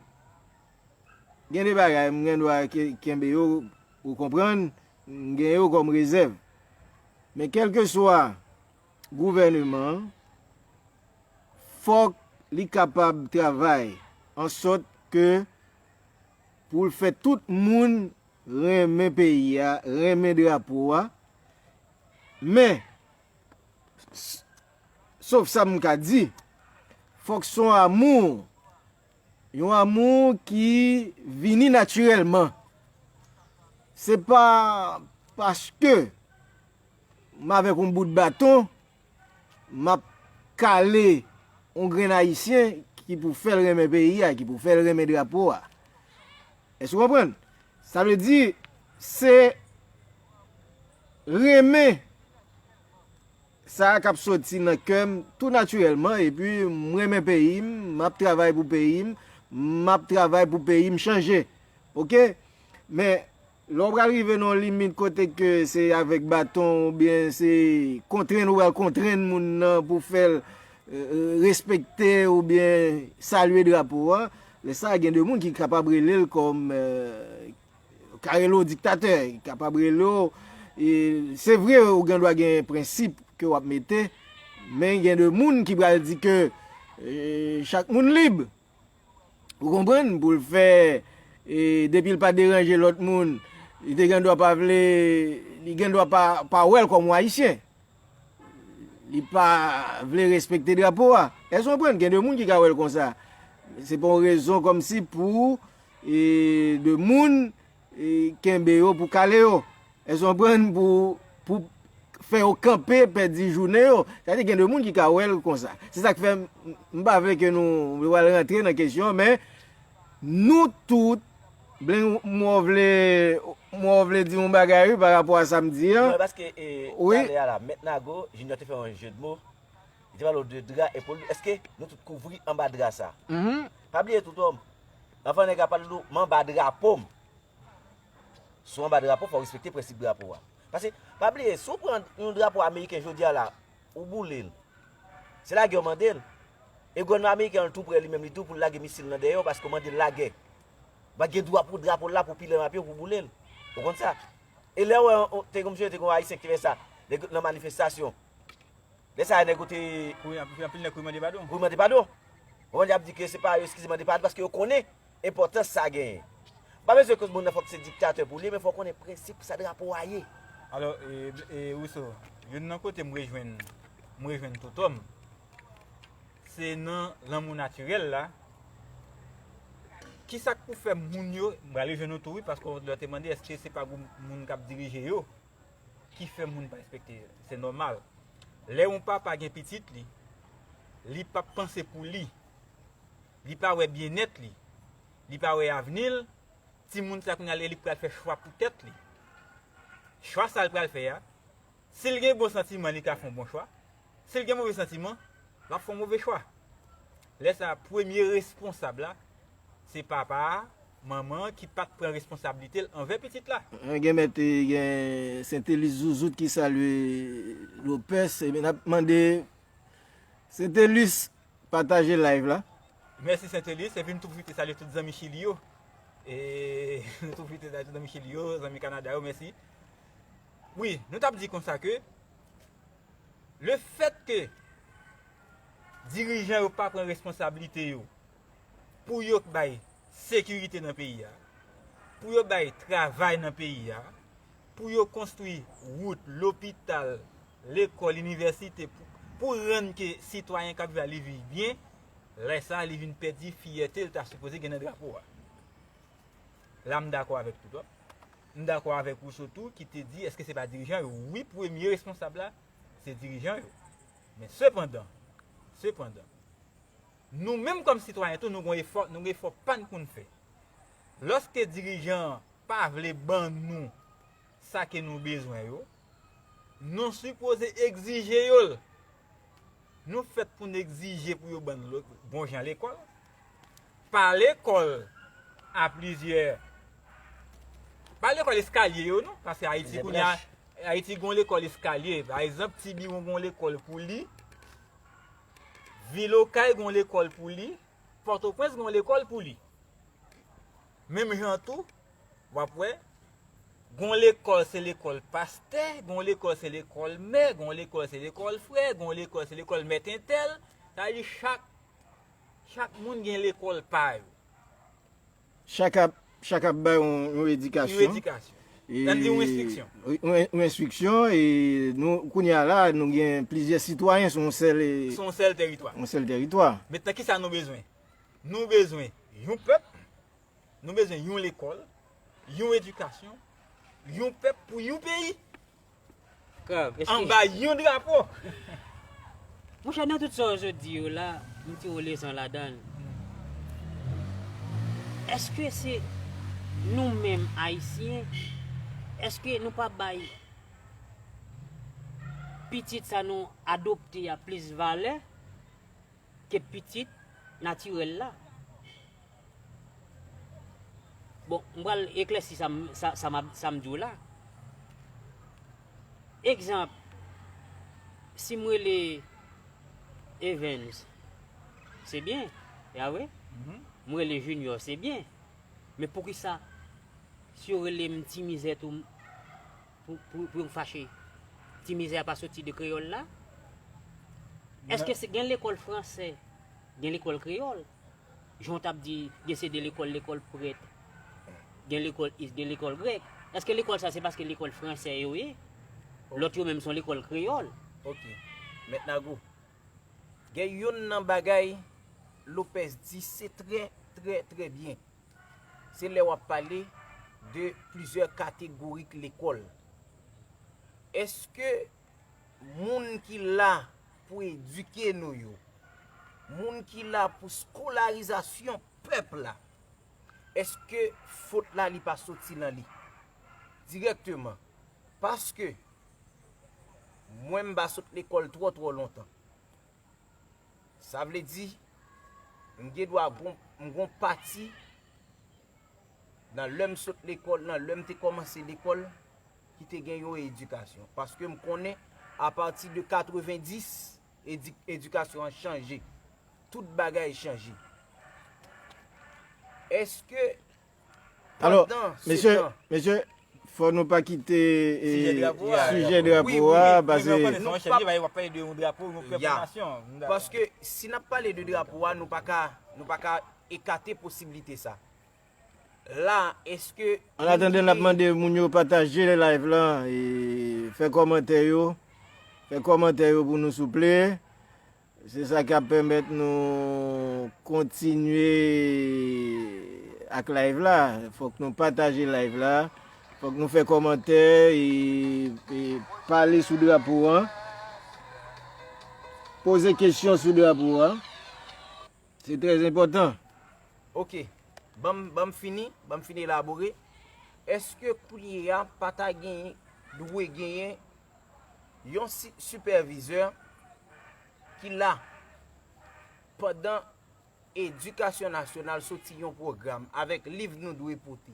gen de bagay, m gen dwa ke-, kenbe yo, ou konprann, m gen yo kòm rezèv. Men kèlkeswa gouvèneman an, fòk li kapab travay an sòt ke pou l fè tout moun renmen peyi a, renmen drapo a. Men, s-, sof sa m ka di, fòk se yon amou, yon amou ki vini natirèlman. Se pa paske m avèk yon bout baton, m ap kale yon grenn ayisyen ki pou fè l renmen peyi a, ki pou fè l renmen drapo a. Èske w konprann? Sa vle di, se renmen sa a k ap soti nan kè m tou natirèlman, epi m renmen peyi m, m ap travay pou peyi m, m ap travay pou peyi m chanje. Oke? Men, lè w pral rive nan yon limit kote ke se avèk baton oubyen se kontrenn ou pral kontrenn moun nan pou fè l, e, e, respekte oubyen salye drapo a, lè sa a gen de moun ki kapab rele l kòm, e, ka rele w diktatè, kapab rele w, e, se vre, ou gen dwa gen prensip ke w ap mete, men gen de moun ki pral di ke, e, chak moun lib. Ou konprann? Pou l fè, e, depi l pa deranje lòt moun, li te gen dwa pa vle, li gen dwa pa, pa wè l kòm yon Ayisyen. Li pa vle respekte drapo a. Èske w konprann? Gen de moun ki ka wè l konsa. Se pa yon rezon kòmsi pou, e, de moun, e, kenbe yo, pou kale yo. Èske w konprann? Pou, pou fè yo kanpe, pèdi jounen yo. Sa vle di gen de moun ki ka wè l konsa. Se sa k fè m, m pa vle ke nou, nou pral rantre nan kesyon an, men nou tout, Bling, mwen vle, mwen vle di yon bagay wi pa rapò a sa m di an. Non, paske e, wi. Talè a la, Mèt Nago, Junior te fè yon jeu de mots. Li te pale w de dra, e pou l, èske nou tout kouvri anba dra sa? Mhm. Pa bliye tout, anvan nèg la pale w, m anba drapo m. Si w anba drapo, fò w respekte prensip drapo a. Paske, pa bliye, si w pran yon drapo ameriken jodi a la, ou boule l. Se lagè w mande l. E gouvènman ameriken an tou prè li menm, li tou pou l lage misil nan dèyè w paske w mande l lagè. Ou pa gen dwa pou drapo l la pou w pile l nan pye w pou w boule l. Ou konn sa? E lè w wè, te gen yon misye, te gen yon ayisyen ki te fè sa nan manifestasyon. Lè sa a nèg yo te. Wi, anpil nèg kouri mande padon. Kouri mande padon. Ou konprann, y ap di ke se pa yo eskize mande padon paske yo konnen enpòtans sa genyen. M pa bezwen koz moun nan fòk se diktatè pou li, men fò w konnen prensip sa drapo a ye. Alò, e, e, Rousseau, youn nan kote m rejwenn, m rejwenn Totom, se nan lanmou natirèl la. Kisa k pou fè moun yo, m pral rejwenn nou tou wi, paske w te mande èske se pa gwo moun k ap dirije yo ki fè moun pa respekte, se nòmal. Lè yon papa gen pitit li, li p ap panse pou li, li pa wè byennèt li, li pa wè avni l, timoun sa kounye a li pral fè chwa pou tèt li. Chwa sa l pral fè a, si l gen bon santiman li ka fè yon bon chwa, si l gen move santiman, l ap fè yon move chwa. Lè sa a premye responsab la, se papa a, manman an ki pa t pran responsablite l anvè pitit la. Gen mèt, gen Sentelis Zouzout ki salye Lopez, ebyen n ap mande Sentelis pataje live la. Mèsi Sentelis, epi nou tou pwofite salye tout zanmi Chili yo. E nou tou pwofite salye tout zanmi Chili yo, zanmi Kanada yo, mèsi. Wi, nou t ap di konsa ke lefèt ke dirijan yo pa pran responsablite yo pou yo bay sekirite nan peyi a, pou yo bay travay nan peyi a, pou yo konstwi wout, lopital, lekòl, inivèsite, pou, pou rann ke sitwayen k ap viv la li viv byen, lè sa a li vin pèdi fyète l ta sipoze gen nan drapo a. La m dakò avèk Toutòp. M dakò avèk Rousseau tou ki te di èske se pa dirijan yo? Wi, premye responsab la, se dirijan yo. Men sepandan, sepandan, nou menm kòm sitwayen tou, nou gon efò, nou gon efò pa n konn fè. Lòske dirijan an pa vle ban nou sa ke nou bezwen yo, nou sipoze egzije yo l. Nou fèt pou n egzije pou yo ban n bon jan lekòl. Pa lekòl a plizyè, pa lekòl eskalye yo non, paske Ayiti kounye a, Ayiti gon lekòl eskalye. Pa egzanp, Tibiwon gon lekòl pou li, vil Okay gon lekòl pou li, Pòtoprens gon lekòl pou li. Menm jan tou, w ap wè, gon lekòl se lekòl pastè, gon lekòl se lekòl mè, gon lekòl se lekòl frè, gon lekòl se lekòl mèt entèl. Sa vle di chak, chak moun gen lekòl pa yo. Chak ap, chak ap bay yon, yon edikasyon. Yon edikasyon. Ann di yon enstriksyon. Yon, yon enstriksyon, e nou, kounye a la, nou gen plizyè sitwayen sou yon sèl, e, sou yon sèl teritwa. Yon sèl teritwa. Mentnan, kisa nou bezwen? Nou bezwen yon pèp, nou bezwen yon lekòl, yon edikasyon, yon pèp pou yon peyi. Anba yon drapo. Monchè, nan tout sa w sot di yo la, m tire yon leson ladan l. Èske se nou menm Ayisyen, èske nou pa bay pitit sa nou adopte a plis valè ke pitit natirèl la? Bon, m pral eklèsi sa m, sa, sa m ap, sa m di w la. Egzanp, si m rele Evens, se byen, ya vre? M rele Junior, se byen. Men poukisa, si yo rele m Ti Mizè tou, pou, pou, pou yo fache? Ti Mizè a pa soti de kreyòl la? Èske se gen lekòl fransè, gen lekòl kreyòl? Jan w t ap di, gen se de lekòl, lekòl prèt, gen lekòl is, gen lekòl grèk. Èske lekòl sa se paske lekòl fransè yo ye? Lòt yo menm se yon lekòl kreyòl. Ok. Mèt Nago, gen youn nan bagay Lopez di se trè, trè, trè byen. Se lè w ap pale de plizyè kategorik lekòl. Èske moun ki la pou edike nou yo, moun ki la pou skolarizasyon pèp la, Èske fot la li pa soti nan li dirèkteman? Paske mwen m pa sot lekòl twò twò lontan. Sa vle di, m gen dwa gon, m gon pati nan lè m sot lekòl, nan lè m te kòmanse lekòl, ki te gen yon edikasyon. Paske m konnen, apati de katrevenndis, edi-, edikasyon an chanje. Tout bagay chanje. Èske Alò, pandan se mesye, tan mesye, fò nou pa kite e, Sijè drapo a. Sijè drapo a, Wi, wi, paske Wi, men w konnen se nou yon pa- chèf, li va w ap pale de yon drapo, yon Ya. prepamasyon. Paske si n ap pale de drapo a, nou pa ka, nou pa ka ekate posiblite sa. La, èske An atandan, n ap mande moun yo pataje live la, e fè kòmantè yo, fè kòmantè yo pou nou souple. Se sa k ap pèmèt nou kontinye ak live la. Fòk nou pataje live la. Fòk nou fè kòmantè e, e pale sou drapo an. Poze kesyon sou drapo an. Se trè enpòtan. Ok, ban m, ban m fini, ban m fini elabore. Èske kounye a pa ta gen, dwe genyen yon si- sipèvizè ki la pandan edikasyon nasyonal soti yon pwogram avèk liv nou dwe pote?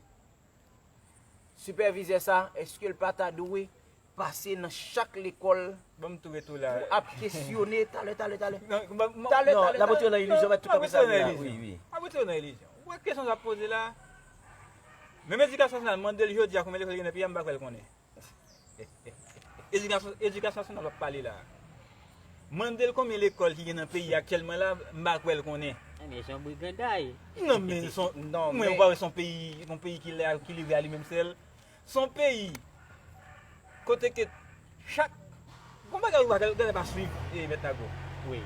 Sipèvizè sa, èske l pa ta dwe pase nan chak lekòl Ban m tou retou la. ap kesyone talè, talè, talè? Non, ban- ban- Talè, non, talè, N ap retire nan ilizyon, mèt tout non, konsa. retire nan Wi, ilizyon. wi. Ap retire nan ilizyon. Ou wè kesyon w ap poze la? Menm edikasyon nasyonal, mande l jodi a konbyen lekòl ki gen nan peyi a, m pa kwè l konnen. Edikasyon, edikasyon nasyonal w ap pale la. Mande l konbyen lekòl ki gen nan peyi a aktyèlman la, m pa kwè l konnen. Men se yon briganday. Non, men son, Non, mwen men- pa wè se yon peyi, yon peyi ki lè, ki livre a li menm sèl. Se yon peyi kote ke chak, gon bagay ou pa gade pa swiv e mèt Nago. Wi.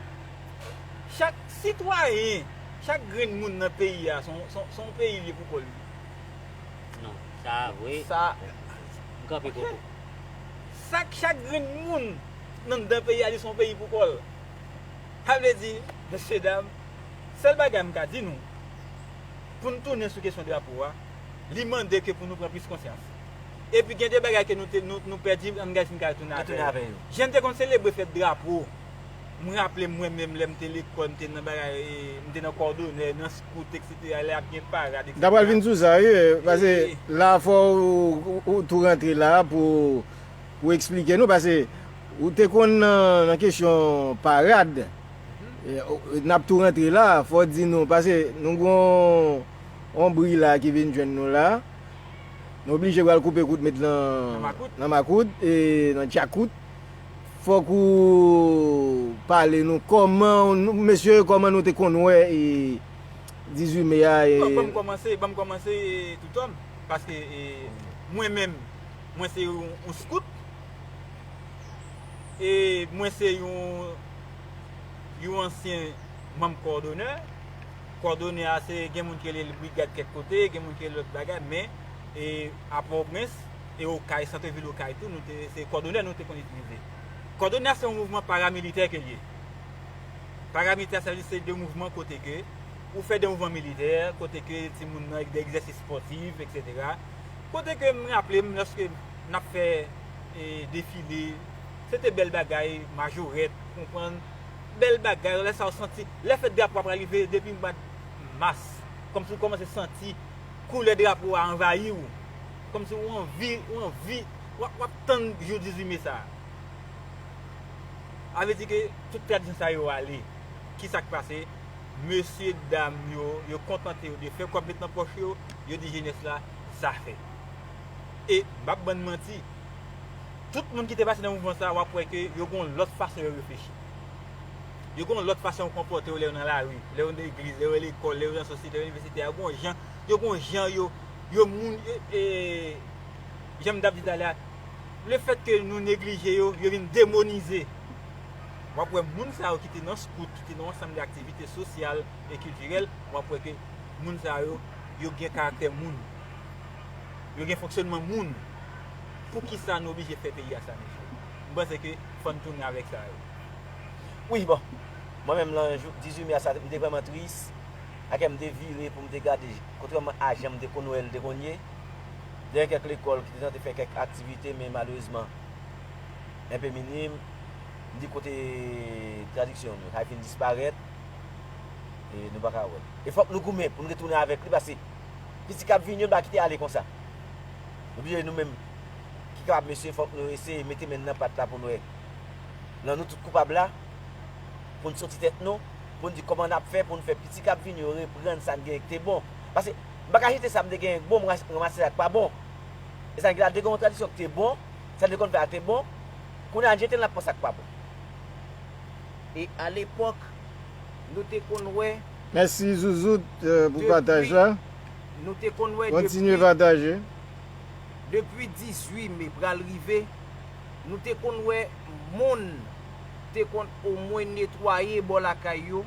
Chak sitwayen, chak grenn moun nan peyi a, se yon, se yon, se yon peyi li ye pou kò li. Non, sa vre. Sa, M kanpe koko. Sa k chak grenn moun nan dan peyi a, li se yon peyi pou kò l. Sa vle di, mesye dam, sèl bagay m ka di nou, pou n tounen sou kesyon drapo a, li mande ke pou nou pran plis konsyans. Epi gen de bagay ke nou te, nou, nou pèdi, ann gade si n ka tounen Nou tounen avè avè yo. yo. Jan n te konn selebre fèt drapo, m raple m mwen menm lè m te lekòl, m te nan bagay, e, m te nan kòdonè, nan skout, etsetera, lè ap gen parad, etsetera. N ta pral vin sou sa, wi, paske E- la fò ou, ou, ou tou rantre la pou, pou eksplike nou, paske ou te konn nan, nan kesyon parad. E, ou- n ap tou rantre la, fò di nou, paske nou gon yon bri la ki vin jwenn nou la. Nou oblije pral koupe kout met nan, Nan makout. Nan makout, e, nan djakout. Fòk ou pale nou kòman, nou, mesye, kòman nou te konn wè e, dizuit me a. E, Bon, ban m kòmanse, ban m kòmanse e, toutòm, paske e, mwen menm, mwen se yon, yon skout, e mwen se yon, yon ansyen manm kòdonè. Kòdonè a se gen moun ki rele l brigad kèk kote, gen moun ki rele lòt bagay, men e, a Pòtoprens e Okay, santvil Okay tou, nou te, se kòdonè nou te konn itilize. Kòdonè a se yon mouvman paramilitè ke l ye. Paramilitè, sa vle di se de mouvman kote ke ou fè de mouvman militè, kote ke timoun nan de egzèsis espòtif, etsetera. Kote ke m raple m, lòske n ap fè e, defile, se te bèl bagay, majorèt, konprann, bèl bagay, lè sa w santi, lè fèt drapo a pral rive, depi mwa mas, kòmsi w kòmanse santi koulè drapo a anvayi w, kòmsi w anvi, w anvi, w ap, w ap tann jou dizuit me sa a. Sa vle di ke tout tradisyon sa yo ale. Kisa k pase? Mesye dam yo, yo kontante yo de fè kòb met nan pòch yo, yo di jenès la, zafè. E m p ap ban n manti, tout moun ki te pase nan mouvman sa a, w ap wè ke yo gen yon lòt fason yo reflechi. Yo gen yon lòt fason yo konpòte yo lè yo nan lari, lè yo nan legliz, lè yo lekòl, lè yo nan sosyete, lè yo inivèsite a, yo gen yon jan, yo gen yon jan yo, yo moun, e, e, jan m t ap di talè a, lefètke nou neglije yo, yo vin demonize. W ap wè moun sa yo ki te nan skout, ki te nan yon ansanm de aktivite sosyal e kiltirèl, w ap wè ke moun sa yo, yo gen karaktè moun. Yo gen fonksyònman moun. Poukisa nou oblije fè peyi a sa, mesye? M panse ke fò n tounen avèk sa yo. Wi, bon. Mwen menm, nan jou dizuit me a sa, m te vrèman tris. Akè m te vire pou m te gade, kontrèman a jan m te konn wè l te konn ye, dèyè kèk lekòl ki te tante fè kèk aktivite, men malerezman, enpe minim, m di kote tradiksyon nou, sa fin disparèt, e nou pa ka wè l. E fòk nou goumen pou nou retounen avèk li, paske pitit k ap vini yo, n pa kite ale konsa. Nou oblije nou menm ki kapab mesye, fòk nou eseye mete men n nan pat la pou n wè. Nan nou tout koupab la, pou n soti tèt nou, pou n di kòman n ap fè pou n fè pitit k ap vini yo reprann sa n genyen ki te bon. Paske m pa ka jete sa m te genyen k bon, m ras- ranmase sa k pa bon. E sa n gen la te gen yon tradisyon ki te bon, sa n te konn fè a te bon, kounye a n jete l n ap pran sa k pa bon. E alepòk, nou te konn wè Mèsi Zouzout, euh, pou pataj la. Nou te konn wè Kontinye depi pataje. Depi dizuit me pral rive, nou te konn wè moun te konn omwen netwaye bò lakay yo,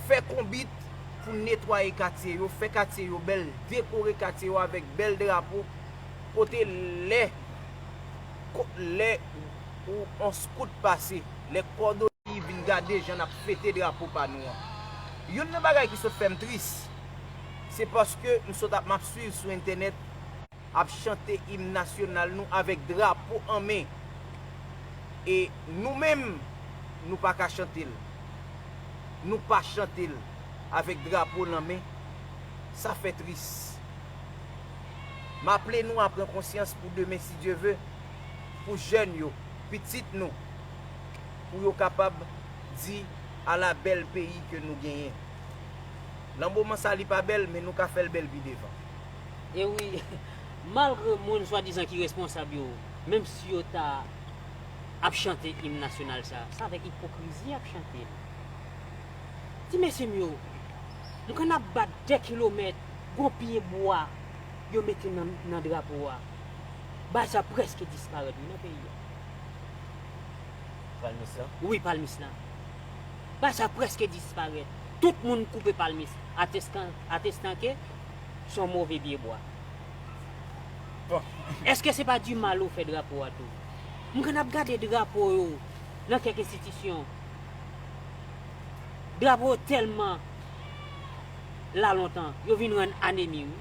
fè konbit pou netwaye katye yo, fè katye yo bèl, dekore katye yo avèk bèl drapo, kote lè, ko- lè ou on skout pase, lè kòdonye vin gade jan n ap fete drapo pa nou an. Youn nan bagay ki sot fè m tris, se paske m sot ap m ap swiv sou entènèt, ap chante im nasyonal nou avèk drapo an men. E nou menm, nou pa ka chante l. Nou pa chante l avèk drapo nan men. Sa fè tris. M aple nou a pran konsyans pou demen, si Dye ve, pou jèn yo, pitit nou, pou yo kapab di, ala bèl peyi ke nou genyen. Nan moman sa, li pa bèl, men nou ka fè l bèl pi devan. E wi, malgre moun swadizan ki responsab yo, menm si yo ta ap chante im nasyonal sa, sa avèk ipokrizi y ap chante l. Ti mesye m yo, nou konn ap bat de kilomèt, gon pye bwa yo mete nan, nan drapo a. Bagay sa prèske disparèt wi nan peyi a. Palmis lan? Wi, palmis lan. Bagay sa prèske disparèt. Tout moun koupe palmis, atestan, atestan ke se yon move pye bwa. Bon. Èske se pa di mal ou fè drapo a tou? M konn ap gade drapo yo nan kèk enstitisyon. Drapo yo tèlman la lontan, yo vin rann anemi, wi.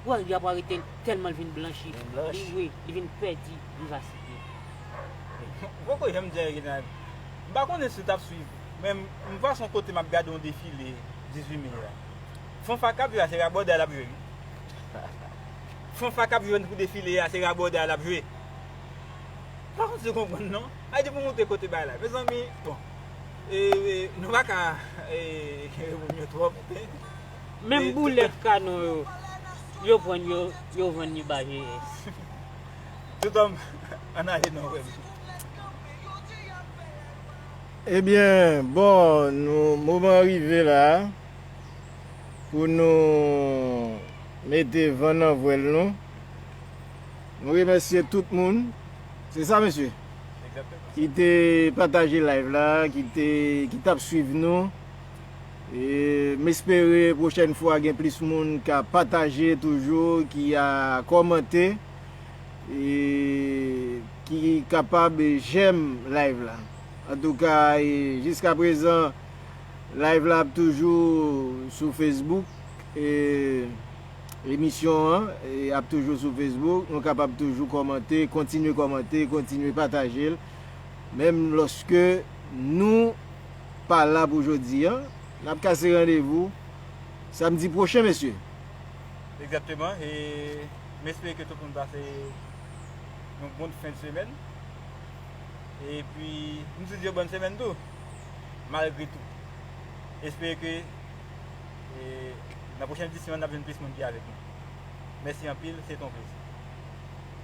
Ou wè drapo a rete tèlman l vin blanchi. Vin blanch. Li, wi, li vin pèdi vivasite. Poko janm di Reginald. M pa konnen si w t ap swiv, men m, m pase yon kote m ap gade yon defile dizuit me a. Fanfa k ap jwe a, se rabòday l ap jwe, wi. Fanfa k ap jwe pou defile a, se rabòday l ap jwe. Pa konn si w konprann non. Ay, depi w monte kote bay la. Mezanmi, bon. E, e, nou pa ka, e, reponn yo twòp. Menm boulèt kanon yo, yo pran yo, yo vann yo ba G S. Tout homme en a une horreur. Ebyen, bon, nou, moman rive la pou nou mete van nan vwèl nou. Nou remèsye tout moun. Se sa, mesye? Egzakteman. Ki te pataje live la, ki te, ki t ap swiv nou. E m espere pwochèn fwa gen plis moun k ap pataje toujou, ki a kòmante, e ki kapab jèm live la. Antouka, e jiska prezan, live la ap toujou sou Facebook. E emisyon an, e, ap toujou sou Facebook. Nou kapab toujou kòmante, kontinye kòmante, kontinye pataje l. Menm lòske nou pa la pou jodi a, n ap kase randevou samdi pwochen, mesye. Egzakteman. E m espere ke tout moun pase yon bon fen de semèn. Epi, m tou di yo bòn semèn tou, malgre tou. Espere ke, e, nan pwochèn edisyon an, n ap jwenn plis moun ki avèk nou. Mèsi anpil, se t on plezi.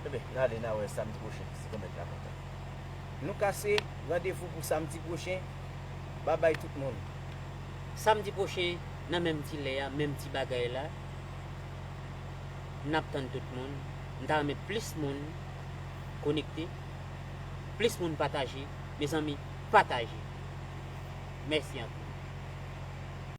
Ebyen, n ale, n a wè samdi pwochen, si Granmèt la kontan. Nou kase randevou pou samdi pwochen. Babay tout moun. Samdi pwochen, nan menm ti lè a, menm ti bagay la, n ap tann tout moun. M ta renmen plis moun konekte, plis moun pataje. Mezanmi, pataje. Mèsi anpil.